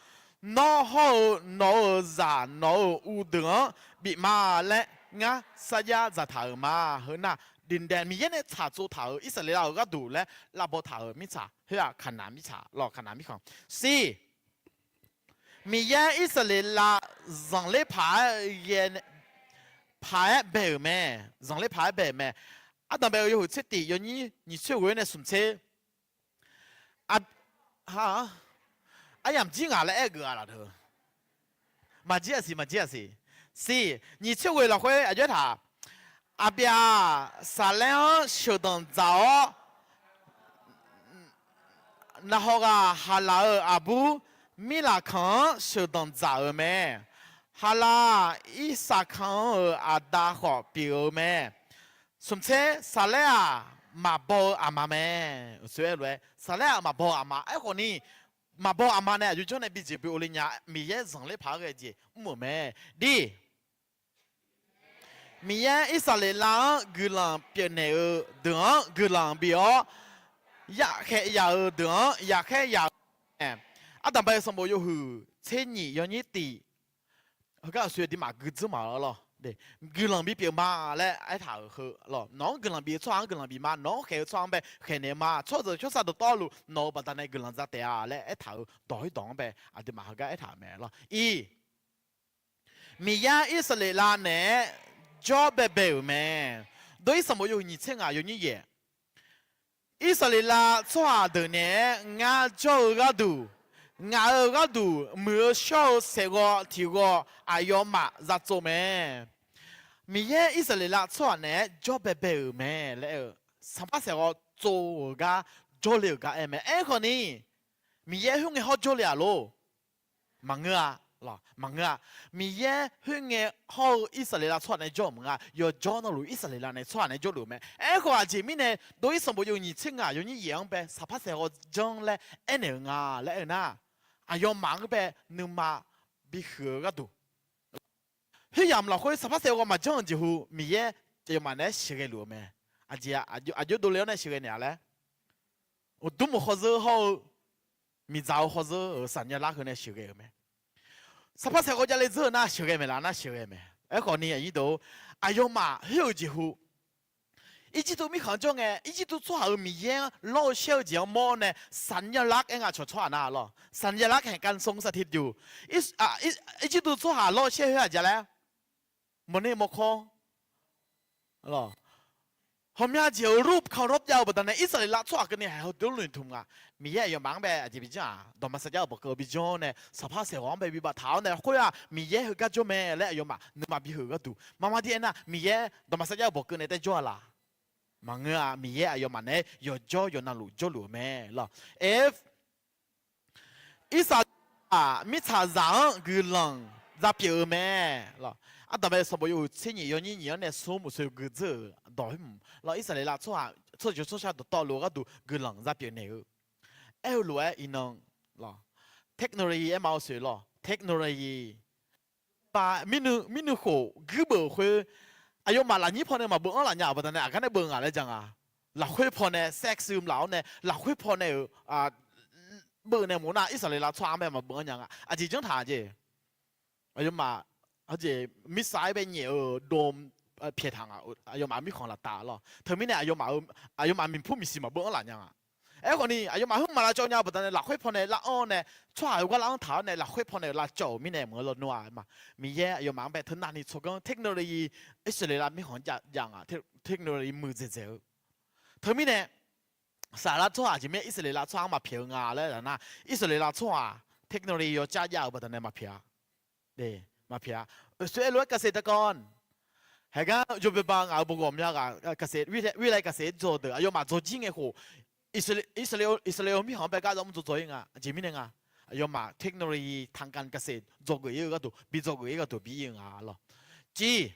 nawr hawr-eu nawq-euq zaq nawq-euq uvdeuq-anr bif ma laer ngar sarjax dzaqtaq-euq ma. Heu nar, dindae Miqyaer nae tsaqtsov taq-euq Irsaqleqlav-euq gharduq laer lavbaw taq-euq mirtsaq khoer-aq, Kaqnaq mirtsaq lawr, Kaqnaq mirkhanq. Sir, Miqyaer Irsaqleqlav zanqler paq-aer ghae, paq-aer bae-euq mae. Zanqler paq-aer bae-euq mae. Ardanqbae-eu yawhuiq tser tif yawnyir nyiq tser ghoe nae smq tser. Aryamq jir ngaq laer aer-eu geuf-a laf deuq. Maqjir-aq siq, maqjir-aq siq. Siq, nyiq tser ghoe lafkhoer aqjox-aer taq, Aqbyaq saqlaer-anr sheuqdanq dzaq-awr, naqhawq ghaq Haqlaq-euq aqbur Mirlaqkanq-anr sheuqdanq dzaq-euq mae. Haqlaq-aq, Irsaqkanq-euq aqda khawf pyeuf-eu mae. Smq tser, Saqlaer-aq, maqbaw-eu aqma mae. Uqshoe aer lof-aer, Saqlaer-aq maqbaw-eu aqma. Aerkhawf ni, maqbaw-eu aqma nae aqjox janr nae bijeq bi or le nya. Miqyaer zanqler paq-aer ghae jeq mr-euq mae. Dir, Miqyaer Irsaqleqlav-anr guiqlanq pyeufnaeq-eu deuq-anr guiqlanq bif-awr, yarkhaeq yaf-euq deuq-anr yarkhaer yaf-eu mae. Ardanqbae sanqbof yawhuiq tser nyiq yawnyir tif. Heugar aqsur aqduimaf guidzeur maq-awr lawr, guiqlanq bipyeuf ma laer aertaq-euq heu lawr. Nawq-anr guiqlanq bif-eu tsawrhaq-anr guiqlanq bif ma. Nawq-anr khaeq-eu tsawrhaq-anr bae khaeqnaeq ma. Tsawrhaq tsawrhaqzaq dawqtawvluf nawq-euq baqdanae guiqlanq dza taef-a laer aertaq-euq dawq-ir dawq-anr bae aqduimaf heugar aertaq-euq mae lawr. Iq, Miqyaer Irsaqleqlav naeq-aer jawr baebae-euq mae. Dov-ir sanqbof yawhuiq nyiq tser ngaq yawnyir yaef. Irsaqleqlav tsawrhaq deuq naeq-aer ngar jawr-eu gharduq, ngaq-euq gharduq muiq-eu shawr-eu saeqghawv tiq ghawv aqyawfmaf za tsov mae. Miqyaer Irsaqleqlav tsawrhaq naeq-aer jawr baebae-euq mae laer aer-eu, sanqpaq saeqghawv tsov-euq gar, jawrle-euq gar aer mae. Aerkhawf ni, Miqyaer khoerngae hawr jawrle-aq lor? Maqngeur-a. Maqngeur-a. Miqyaer khoerngae hawr-eu Irsaqleqlav tsawrhaq nae jawr-euq maqnga. Yawqjawr navluf Irsaqleqlav nae tsawrhaq nae jawrluf-eu mae. Aerkhawf aqjeq mirnae dov-ir sanqbof yawhuiq nyiq tser ngaq yawnyir yaef-anr bae sanqpaq saeqghawv janr laer aernaeq-euq nga laer aer-eu nar, aqyawfmaf-anr bae nuima bihuiq-eu gharduq, khoeryamq lafkhoer sanqpaq saeqghawv maqjanr-eu jeqhu Miqyaer aqyawfmaf naeq-aer sheuqghae luf-eu mae. Aqjeq aqjox dovle-awr nae sheuqghae naeq-a laer, uqduq mq khawzeur hawr-eu, miqdzaq-eu khawzeur-euq saqnya lar heu nae sheuqghae-euq mae. Sanqpaq saeqghawv javle dzeur-eu nar sheuqghae maeq laf nar sheuqghae mae. Aerkhawf ni aqnyir deuq, aqyawfmaf khoer-euq jeqhu, Irjirtuv mirkhanq jawr ngae, Irjirtuv tsawrhaq-euq Miqyaer-anr lawr-eu shaer-eu jeq-anr mawr-awr nae saqnya lar aer nga cawq tsawrhaq nar lawr. Saqnya lar kaeq kanson saqtiq dyoq. Irjirtuv tsawrhaq lawr-eu shaer khoer aqjeq laer, mawqner mawqkawr, hawqmya jeq-euq รูปเคารพ jav-eu baqdanae Irsaqleqlav tsawrhaq keuvni haeq heu dovluf tmq nga. Miqyaer aqyawfmaf-anr bae aqjeq bijanr-aq, dawqma sarjax-eu bawqkeuv bijanr-awr nae sanqpaq saeqghawv-anr bae bibaf taq-awr nae khoer-aq Miqyaer heugar jawr mae laer aqyawfmaf nuima bihuiq-eu gharduq, marmar dir aernar Miqyaer dawqma sarjax-eu bawqkeuv nae taer jawr-a laq? Maqngeur-a. Miqyaer aqyawfmaf naeq-aer yawqjawr yawqnavluf jawrluf-eu mae lawr. Irsaqleqlav mirtsaqzaq-anr guiqlanq za pyeuf-eu mae lawr. Ardanqbae sanqbof yawhuiq tser nyiq yawnyir nyiq-anr nae smr mq soeq gui dzeur-euq dawq-ir mq lawr. Irsaqleqlav tsawrhaq tsawrjeuq tsawrca dawqtawvluf-eu gharduq guiqlanq za pyeuf naeq-eu. Aer-eu lof-aer iqnan lawr, technology aer ma-eu soeq lawr, technology mirnui khof guirbeuv khoer, aqyawfmaf lafnyir pawnae maqbeuv-anr laf nya-euq baqdanae aqgar nae beuv nga laer ja nga. Lafkhoer pawnae sex mq laf-awr nae lafkhoer pawnae-euq beuv nae mq nar Irsaqleqlav tsawrhaq-anr bae maqbeuv-anr nya nga. Aqjeq janr taq jeq. Aqyawfmaf aqjeq mirtsaq-aer bae nyaef-eu dov pyaeq taq nga. Aqyawfmaf mirkhanq laftav lawr. Teumirnae aqyawfmaf miqpur miqsiq maqbeuv-anr laf nya nga. Aerkhawf ni aqyawfmaf hmq maq lavcawv nya-eu baqdanae lafkhoer pawnae lar-anr nae tsawrhaq-euq gar lar-anr taq-awr nae lafkhoer pawnae lavcawv-euq mirnae mq-eu lawnmr-aq ma. Miqyaer aqyawfmaf-anr bae teunav ni tsawrganr technology Irsaqleqlav mirkhanq jav nga. Technology muiqdzaeq dzaeq-eu Teumirnae, saflar tsawrhaq jeq mirnae Irsaqleqlav tsawrhaq-anr maqpyaeq-eu nga laer aernar, Irsaqleqlav tsawrhaq technology yawcar jav-eu baqdanae maqpyaeq-a. Maqpyaeq-a. Oeqsoer aerlof-aer เกษตรกร haeqgar yawbae ba ngaq-euq bawqghawq mya ghaq เกษตร วิทยาลัยเกษตร dzaw deuq aqyawfmaf dzawjir ngae khof, Irsaqleqlav mirkhanq-anr bae gar dawv mr dzaw dzaw-ir nga. Aqjeq mirnae nga, aqyawfmaf technology ทางการเกษตร dzawgeuf-ir-eu gharduq bi dzawgeuf-ir gharduq bi ir-eu nga lawq. Civ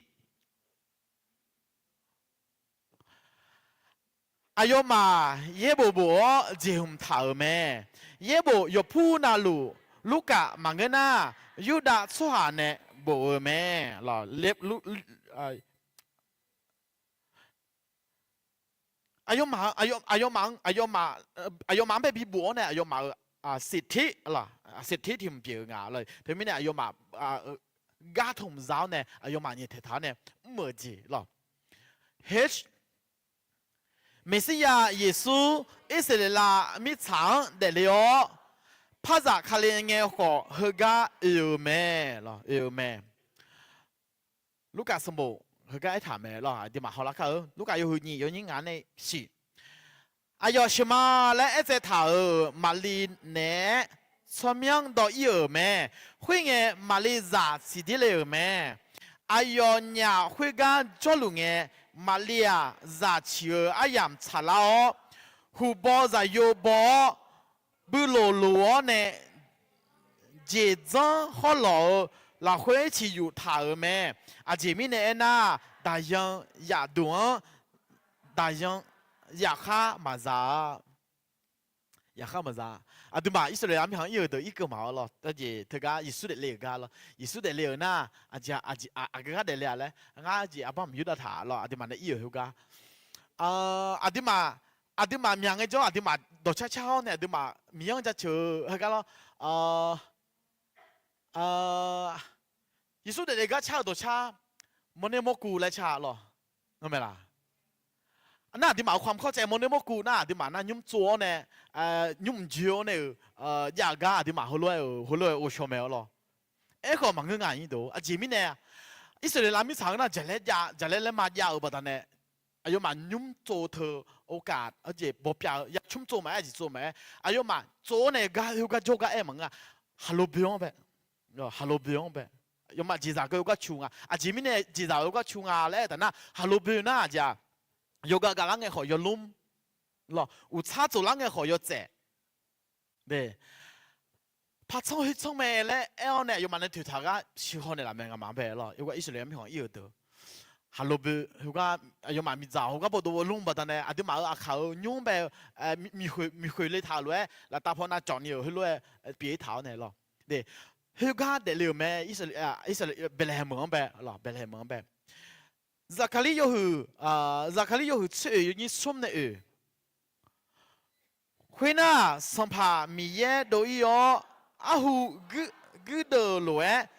Aqyawfmaf yaerbof bof-awr jeqhmq taq-euq mae. Yaerbof yawqpur navluf Lurkaf maqngeur nar, Yurdav tsawrhaq nae bof-eu mae. Aqyawfmaf, aqyawfmaf-anr bae bibof-awr nae aqyawfmaf-anr bae bibof-awr nae aqyawfmaf-euq สิทธิ lawq, สิทธิ tiq hmq pyeuf-eu nga lawq. Teumirnae aqyawfmaf gar tmq za-awr nae aqyawfmaf nyaeftaeq taq-awr nae mr-euq jeq lawq. H Meqsirya Yeqsur Irsaqleqlav mirtsaq-anr daefle-awr, parzaq Kali ngae khawf heugar oe-eu mae. Oe-eu mae. Lurkaf sanqbof heugar aertaq mae lawq. Aqduimaf hawlar kar-eu Lurkaf yawhuiq nyiq yawnyir ngaq nae shiq. Aqyawf sheuqma laer aertsaev taq-euq Maqli naeq-aer tsawrmyanr dawv-ir-euq mae. Khoerngae, Maqli zaq siqdir le-euq mae. Aqyawfnyaf khoergar jawrluf ngae, Maqli-aq, zaq ciq-eu aryamq tsaqlar-awr, huq baw zaqyo baw-awr, builoq loq-awr nae jeqdzanr hawrlawq-eu lafkhoer ciqyuf taq-euq mae. Aqjeq mirnae aernar, daqyan yafduq-anr daqyan yaqkhar maqza-a. Yaqkhar maqza. Aqduimaf Irsaqleqlav mirkhanq-anr ir-euq deuq irkeuv maqawr lawq. Jeq teugar Yeqsur daefle-euq gar lawr. Yeqsur daefle-euq nar, aqjeq aqgeu gar daefle-a laer ngar jeq aqbamq yurdav taq lawr. Aqduimaf nae ir-euq heugar, aqduimaf, aqduimaf myaq ngaejawr aqduimaf dawqcar car-awr nae aqduimaf Miqyaer-anr jaceuq-eu heugar lawr. Yeqsur daefle gar car-eu dawqcar mawrner mawrkuv laer car lawr. Ngar mae laq? Nar aqduimaf-euq ความเข้าใจ mawrner mawrkuv nar aqduimaf nar nymr tsov-awr nae, nymr mqjoe-awr nae-euq jav-eu gar aqduimaf heulof-aer-euq heulof-aer ghovshaw mae-awr lawr. Aerkhawf maqngeur nga aqnyir deuq-or. Aqjeq mirnae, Irsaqleqlav mirtsaq-anr nar jaqlaer jav, jaqlaer laer ma jav-euq baqdanae, aqyawfmaf nymr tsov teu okaf jeq bawpyav-eu ya cmr tsov maqaer, aqjeq tsov maqaer, aqyawfmaf tsov-awr nae gar heugar jawrgar aer maqngeur-a. Haqlo boe-anr bae, haqlo boe-anr bae, aqyawfmaf jeqzaq geu-eu gar cu nga. Aqjeq mirnae jeqzaq-eu gar cu nga laer aer taf nar, haqlo boe nar aqjeq-aq, yawgav gavlar ngae khawf yawlmr lawr, uqtsar tsoflar ngae khawf yawtsaef. Par tsanr hoer tsanr mae laer aer-awr nae aqyawfmaf nae toeqtaq gar siqhaw naeqlaf mae ngamaf-anr bae lawr. Yawgar Irsaqleqlav mirkhanq ir-euq deuq haqlo boe heugar aqyawfmaf miqdzaq heugar bawdov lmr baqdanae aqduimaf-euq aqkaq-euq nymr bae-eu miqkhoeq le taq-euq lof-aer laftav paw navcawq ni-euq heulof-aer pyeuf-ir taq-awr nae lawr. Heugar daefle-euq mae. Irsaqleq Baeqlaeqhaeq meuq-anr bae lawr, Baeqlaeqhaeq meuq-anr bae. Zaqkaqlir yawhuiq, Zaqkaqlir yawhuiq tser oeq yawnyir smr nae oeq. Khoernar, Sanqpaq Miqyaer dov-ir-awr, arhu guirdeuv-euq lof-aer,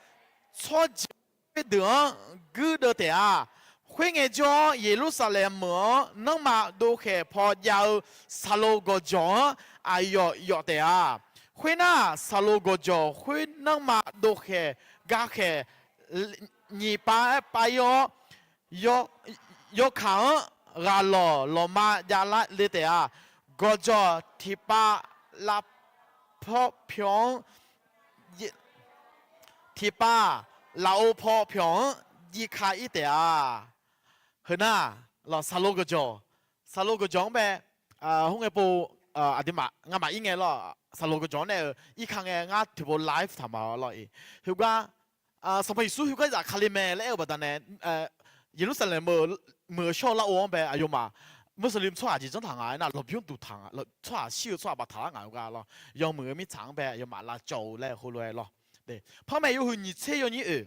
tsawrjeuq khoerdeuq-anr guirdeuv taef-a. Khoerngae jawr-awr, Yeqlursaqlaeq meuq-anr nanrma dovkhaeq paw jav-eu saqlo gawqjawq-anr aqyawf yawf taef-a. Khoernar, saqlo gawqjawq khoer nanrma dovkhaeq gakhaeq nyiq pav-aer pav-ir-awr, yawkaq-anr ghaqlawq lawqma javlar le taef-a. Gawqjawq tiqpav lavpawr pyawq-anr, tiqpav lafov paw pyawq-anr jivka-ir taef-a. Heunar, lawq, saqlo gawqjawq, saqlo gawqjawq-anr bae, khoerngae pov, aqduimaf ngamaf ir ngae lawr, saqlo gawqjawq-anr nae-euq irka ngae ngar tiqpov live taq ma-awr lawr-iq. Heugar Sanqpaq Yeqsur heugar zafkale mae laer aer-eu baqdanae, Yeqlursaqlaeq meuq-eu shawr-eu larov-anr bae aqyawfmaf Muslim tsawrhaq jeq janr taq nga aernar, lawqbymr duq taq nga, tsawrhaq shir-eu tsawrhaq baftaq lar ngaq-eu gar lawr, yawmuiq-eu mirtsaq-anr bae aqyawfmaf lavcawv-eu laer heulof-aer lawr. Parmaeq yawhuiq nyiq tser yawnyir oeq.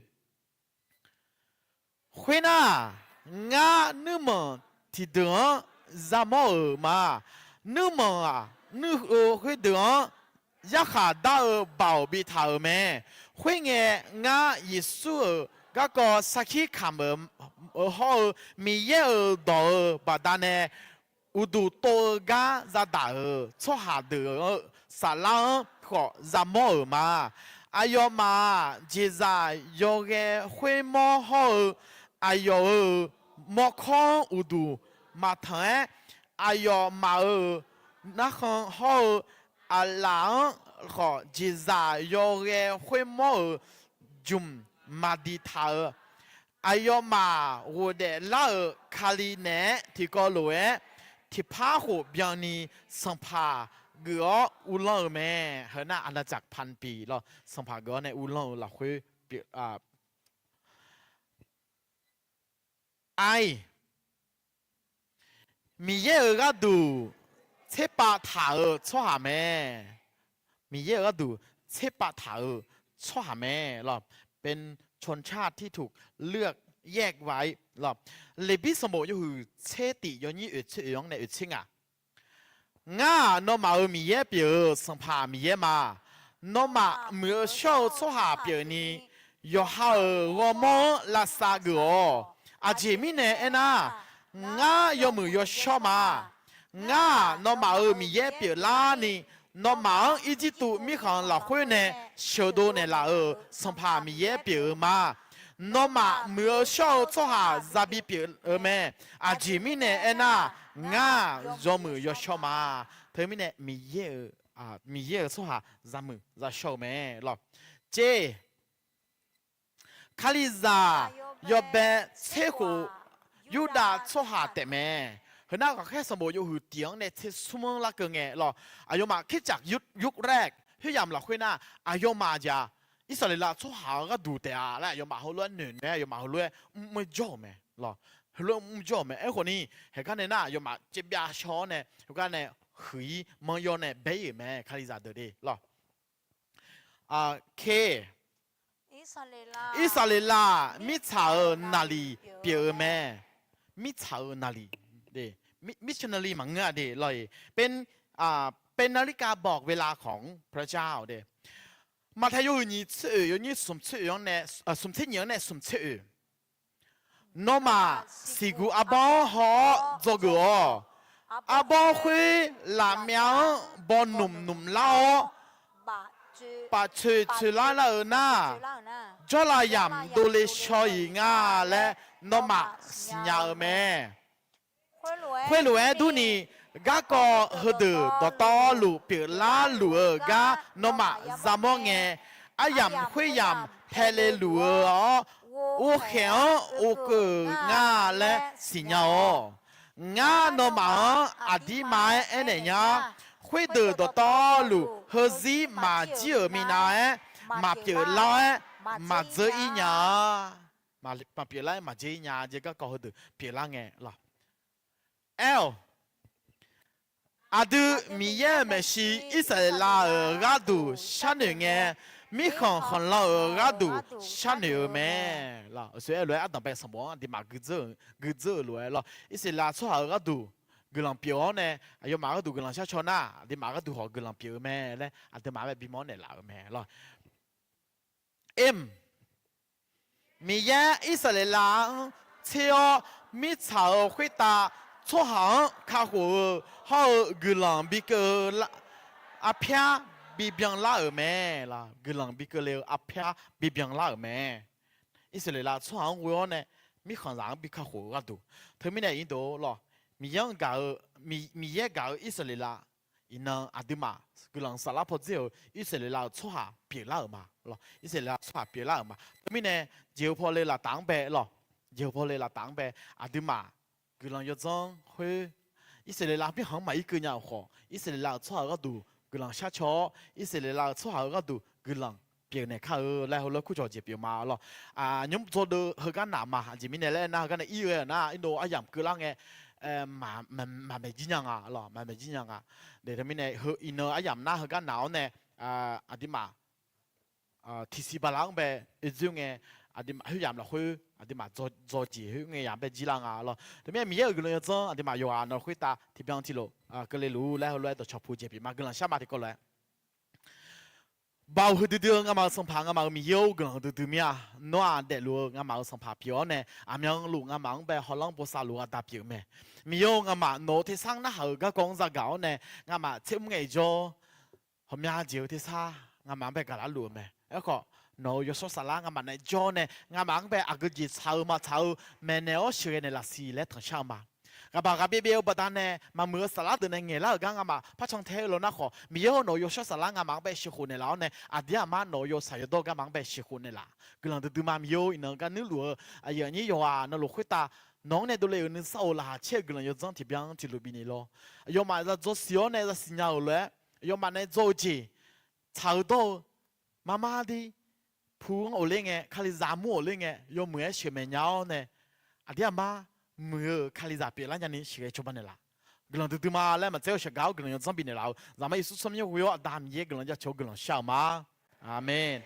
Khoernar, ngar nuirmanq tiqdeuq-anr yamawr-euq ma. Nuirmanq-aq, nuir-eu khoerdeuq-anr yarkhaq dar-eu baoq bitaq-euq mae. Khoerngae, ngar Yeqsur-euq garkawv sarkir kamq-eu hawr-eu Miqyaer-euq dawq-euq baqdanae, uqduq tov-eu gar yadaq-euq tsawrhaq deuq-eu saflar-anr khawf yamawr-euq ma. Aqyawfmaf-aq, jeqzaq yawghae khoermawr hawr-eu aqyawf-euq mawrkawr-anr uqduq maqtanq-aer, aqyawfmaf-euq narkhan hawr-eu aqlaf-anr khawf, jeqzaq yawghae khoermawr-euq jmq maqdiq taq-euq, aqyawfmaf ghofdaef lar-euq Kali naeq-aer tiqkawv lof-aer tiqpar khof byanni sanqpaq geuf-awr uvlanr-eu mae. Heu nar อาณาจักรพันปี lawr, sanqpaq geuf-awr nae uvlanr-eu lafkhoer pyeuf-a. Aqi, Miqyaer-euq gharduq tserpav taq-euq tsawrhaq mae. Miqyaer-euq gharduq tserpav taq-euq tsawrhaq mae lawr. เป็นชนชาติที่ถูกเลือกแยกไว้ lawr. Leqbir sanqbof yawhuiq tser tif yawnyir oeq tser oeq-anr nae oeq tser ngaq. Ngar-aq, nawmaf-euq Miqyaer pyeuf-eu Sanqpaq Miqyaer ma. Nawmaf muiq-eu shawr-eu tsawrhaq pyeufni, yawqha-euq ghawrmawr-anr lavsav geuf-awq. Aqjeq mirnae aernar, ngar yawmuiq yawshawr ma. Ngar-aq, nawmaf-euq Miqyaer pyeuflarni, nawmaf-anr Irjirtuv mirkhanq lafkhoer nae sheuqdov naeqlaf-euq Sanqpaq Miqyaer pyeuf-eu ma. Nawmaf muiq-eu shawr-eu tsawrhaq zabi pyeuf-eu mae. Aqjeq mirnae aernar, ngar yawmuiq yawshawr ma. Teumirnae Miqyaer-euq, Miqyaer-euq tsawrhaq zamuiq zashawr-eu mae lawr. Tser, Kalizaq yawbae tserkhof Yurdav tsawrhaq taefmae. Heunar Ghaqkhaer sanqbof yawhuiq tif-anr nae tser smr-anr larkeuv ngae lawr. Aqyawfmaf คริสตจักร yur-, Yurdav khoeryamq lafkhoer nar, aqyawfmaf jeq-aq, Irsaqleqlav tsawrhaq-euq gharduq taef-a laer aqyawfmaf heulof-aer noeqnaeq-aer aqyawfmaf heulof-aer mr-aer jawr-euq mae lawr. Heulof-aer mr jawr-euq mae. Aerkhawf ni, haeqgar nae nar aqyawfmaf caevbyav shaw-awr nae heugar nae huiq-ir manr yawr nae bae-ir-euq mae, Kalizaq deuq de lawr. Ker, Irsaqleqlav mirtsaq-euq naqliq pyeuf-eu mae. Mirtsaq-euq naqliq, missionary maqngeur-a de lawr-iq. เป็นนาฬิกาบอกเวลาของพระเจ้า de. Maqtaeq yawhuiq nyiq tser oeq yawnyir smq tser oeq-anr nae, smq tser nyiq-anr nae smq tser oeq. Nawmaf siqguq arbawr-anr haw-awr dzawgeuf-awq. Arbawr khoer lafmyav-anr bawnmq nmq lar-awr, paf tsoeq tsoeqlar nar-euq nar, jawrlav yamq dovle shaw-iq nga laer nawmaf siqnya-eu mae. Khoerlof-aer durni, garkawv heudeuq dawqtawvluf pyeuflar luf-eu gar nawmaf yamawr ngae, aryamq khoeryamq paele luf-eu-awr, ghovkhaeq-anr ghofkeuv nga laer siqnya-awq. Ngar nawmaf-anr aqdirma-aer aernaeq nya. Khoerdeuq dawqtawvluf heuzir maqjir-euq minav-aer maqpyeuf lar-aer maqdzeur-ir nya-a. Maqpyeuf lar-aer maqdzeur-ir nya jeq garkawv heudeuq pyeuflar ngae lawr. Aer-awq, aqdui Miqyaer-euq maeqshi Irsaqleqlav-euq gharduq sharnoeq ngae, mirkhanq khanqlan-euq gharduq sharnoeq-eu mae. Lawr, oeqsoeq aer lof-aer ardanqbae sanqbof-anr aqduimaf guidzeur-euq lof-aer lawr, Irsaqleqlav tsawrhaq-euq gharduq guiqlanq pyeuf-awr nae, aqyawfmaf gharduq guiqlanq sharcaw nar, aqduimaf gharduq khawf guiqlanq pyeuf-eu mae laer aqduimaf-anr bae bimawr naeqlaf-euq mae lawr. Em, Miqyaer Irsaqleqlav-anr tser-awr mirtsaq-euq khoertav tsawrhaq-anr kakhof-eu hawr-eu guiqlanq bikeuv-eu arpyar bibyan lar-euq mae. Lawr, guiqlanq bikeuv le-eu arpyar bibyan lar-euq mae. Irsaqleqlav tsawrhaq-anr ghoe-awr nae mirkhanqzaq-anr bi kakhof-eu gharduq. Teumirnae iqdov lawr, Miqyaer-anr gaq-eu, Miqyaer gaq-eu Irsaqleqlav iqnan aqduimaf guiqlanq saflar pawdzer-euq Irsaqleqlav-euq tsawrhaq pyeuflar-euq ma lawr. Irsaqleqlav-euq tsawrhaq pyeuflar-euq ma. Teumirnae jeqhu pawle laftaf-anr bae lawr, jeqhu pawle laftaf-anr bae aqduimaf guiqlanq yawdzanr khoer, Irsaqleqlav mirkhanq-anr maqir keuv nya-euq khawf, Irsaqleqlav-euq tsawrhaq-euq gharduq guiqlanq sharcaw-awr, Irsaqleqlav-euq tsawrhaq-euq gharduq guiqlanq pyeufnaeq kar-eu laer heulof-aer kurcawq jeq pyeuf ma lawr. Nymr dzawdeu heugar naq ma. Aqjeq mirnae laer aernar, heugar nae ir-eu-aq nar, irdov aryamq keuvlar ngae, maqmaeq jir nya nga lawr, maqmaeq jir nya nga. Teumirnae iqnan aryamq nar heugar naq-awr nae, aqduimaf tiqsiq baqlaf-anr bae oedzoer ngae, aqduimaf khoeryamq lafkhoer aqduimaf dzaw jeq khoerngae yamq bae jir lar nga lawr. Teumirnae Miqyaer-euq guiqlanq yawdzanr aqduimaf yawqghaq navluf khoertav tiqbyan tiqlof keuvle luf-ur laer heulof-aer dawqcawq pu jeq pyeuf ma. Guiqlanq shar ma tiqkawv lof-aer Baoq huiqdui dui-eu ngamaf-euq Sanqpaq, ngamaf-euq Miqyaer-or, guiqlanq huiqdui dui mir-a. Nawr-aq daefluf-eu ngamaf-euq Sanqpaq pyeuf-awr nae, aqmyanluf ngamaf-anr bae hawlanr bosav luf-eu aqda pyeuf-eu mae. Miqyaer-or, ngamaf nawq-euq tersar narhaq-euq garkawv-anr zagaq-awr nae, ngamaf tser mr ngae jawr, ghawqmya jeq-eu tersar ngamaf-anr bae gaqlar luf-eu mae. Aerkhawf, nawq-euq yawshawr saflar ngamaf nae jawr nae, ngamaf-anr bae aqgeu jeq tsaq-eu maqtsaq-eu maeqnaeq-awr sheuqghae naeqlaf siq laer tanqshar-eu ma. ghaqbaq ghaqbyaev byaev-eu baqdanae maqmuiq-eu saflar deuq nae ngaeqlar-euq gar ngamaf par cantae-eu lawnmr khawf, Miqyaer-or, nawq-euq yawshawr saflar ngamaf-anr bae sheuqkhof naeqlaf-awr nae, aqdir aqmar nawq-euq yawshaq yawdawr gar ngamaf-anr bae sheuqkhof naeqlaf. Guiqlanq duidui ma Miqyaer-or, iqnan gar nuirluf-eu aqyuif aqnyir yawqghaq navluf khoertav nawq-anr nae dovle-euq nuisar-euq laqkhaq caer-eu guiqlanq yawdzanr tiqbyan tiqlof bifnaeq lawr. Aqyawfmaf za dzaw siq-awr nae za siqnya-euq lof-aer, aqyawfmaf nae dzaw-eu jeq tsaq-eu dawr-eu marmar dir, pu-anr ghofler ngae, Kalizaq mur ghofler ngae, yawmuiq-aer sheuqmaeq nya-awr nae, aqdir aqmar muiq-eu Kalizaq pyeuflar nyani sheuqghae cawba naeqlaf. Guiqlanq duidui ma laer maqtser-eu shaqgaq-awr guiqlanq yawdzanr bifnaeq laf-eu Zaqmar Yeqsur tsawrmyanr ghoe-awr Aqda Miqyaer guiqlanq jaceuq-eu guiqlanq shar-euq ma. Aqmeq.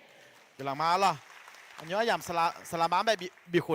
Guiqlanq ma lawr. Aqnymr aryamq saqlaqma-anr bae bifkhof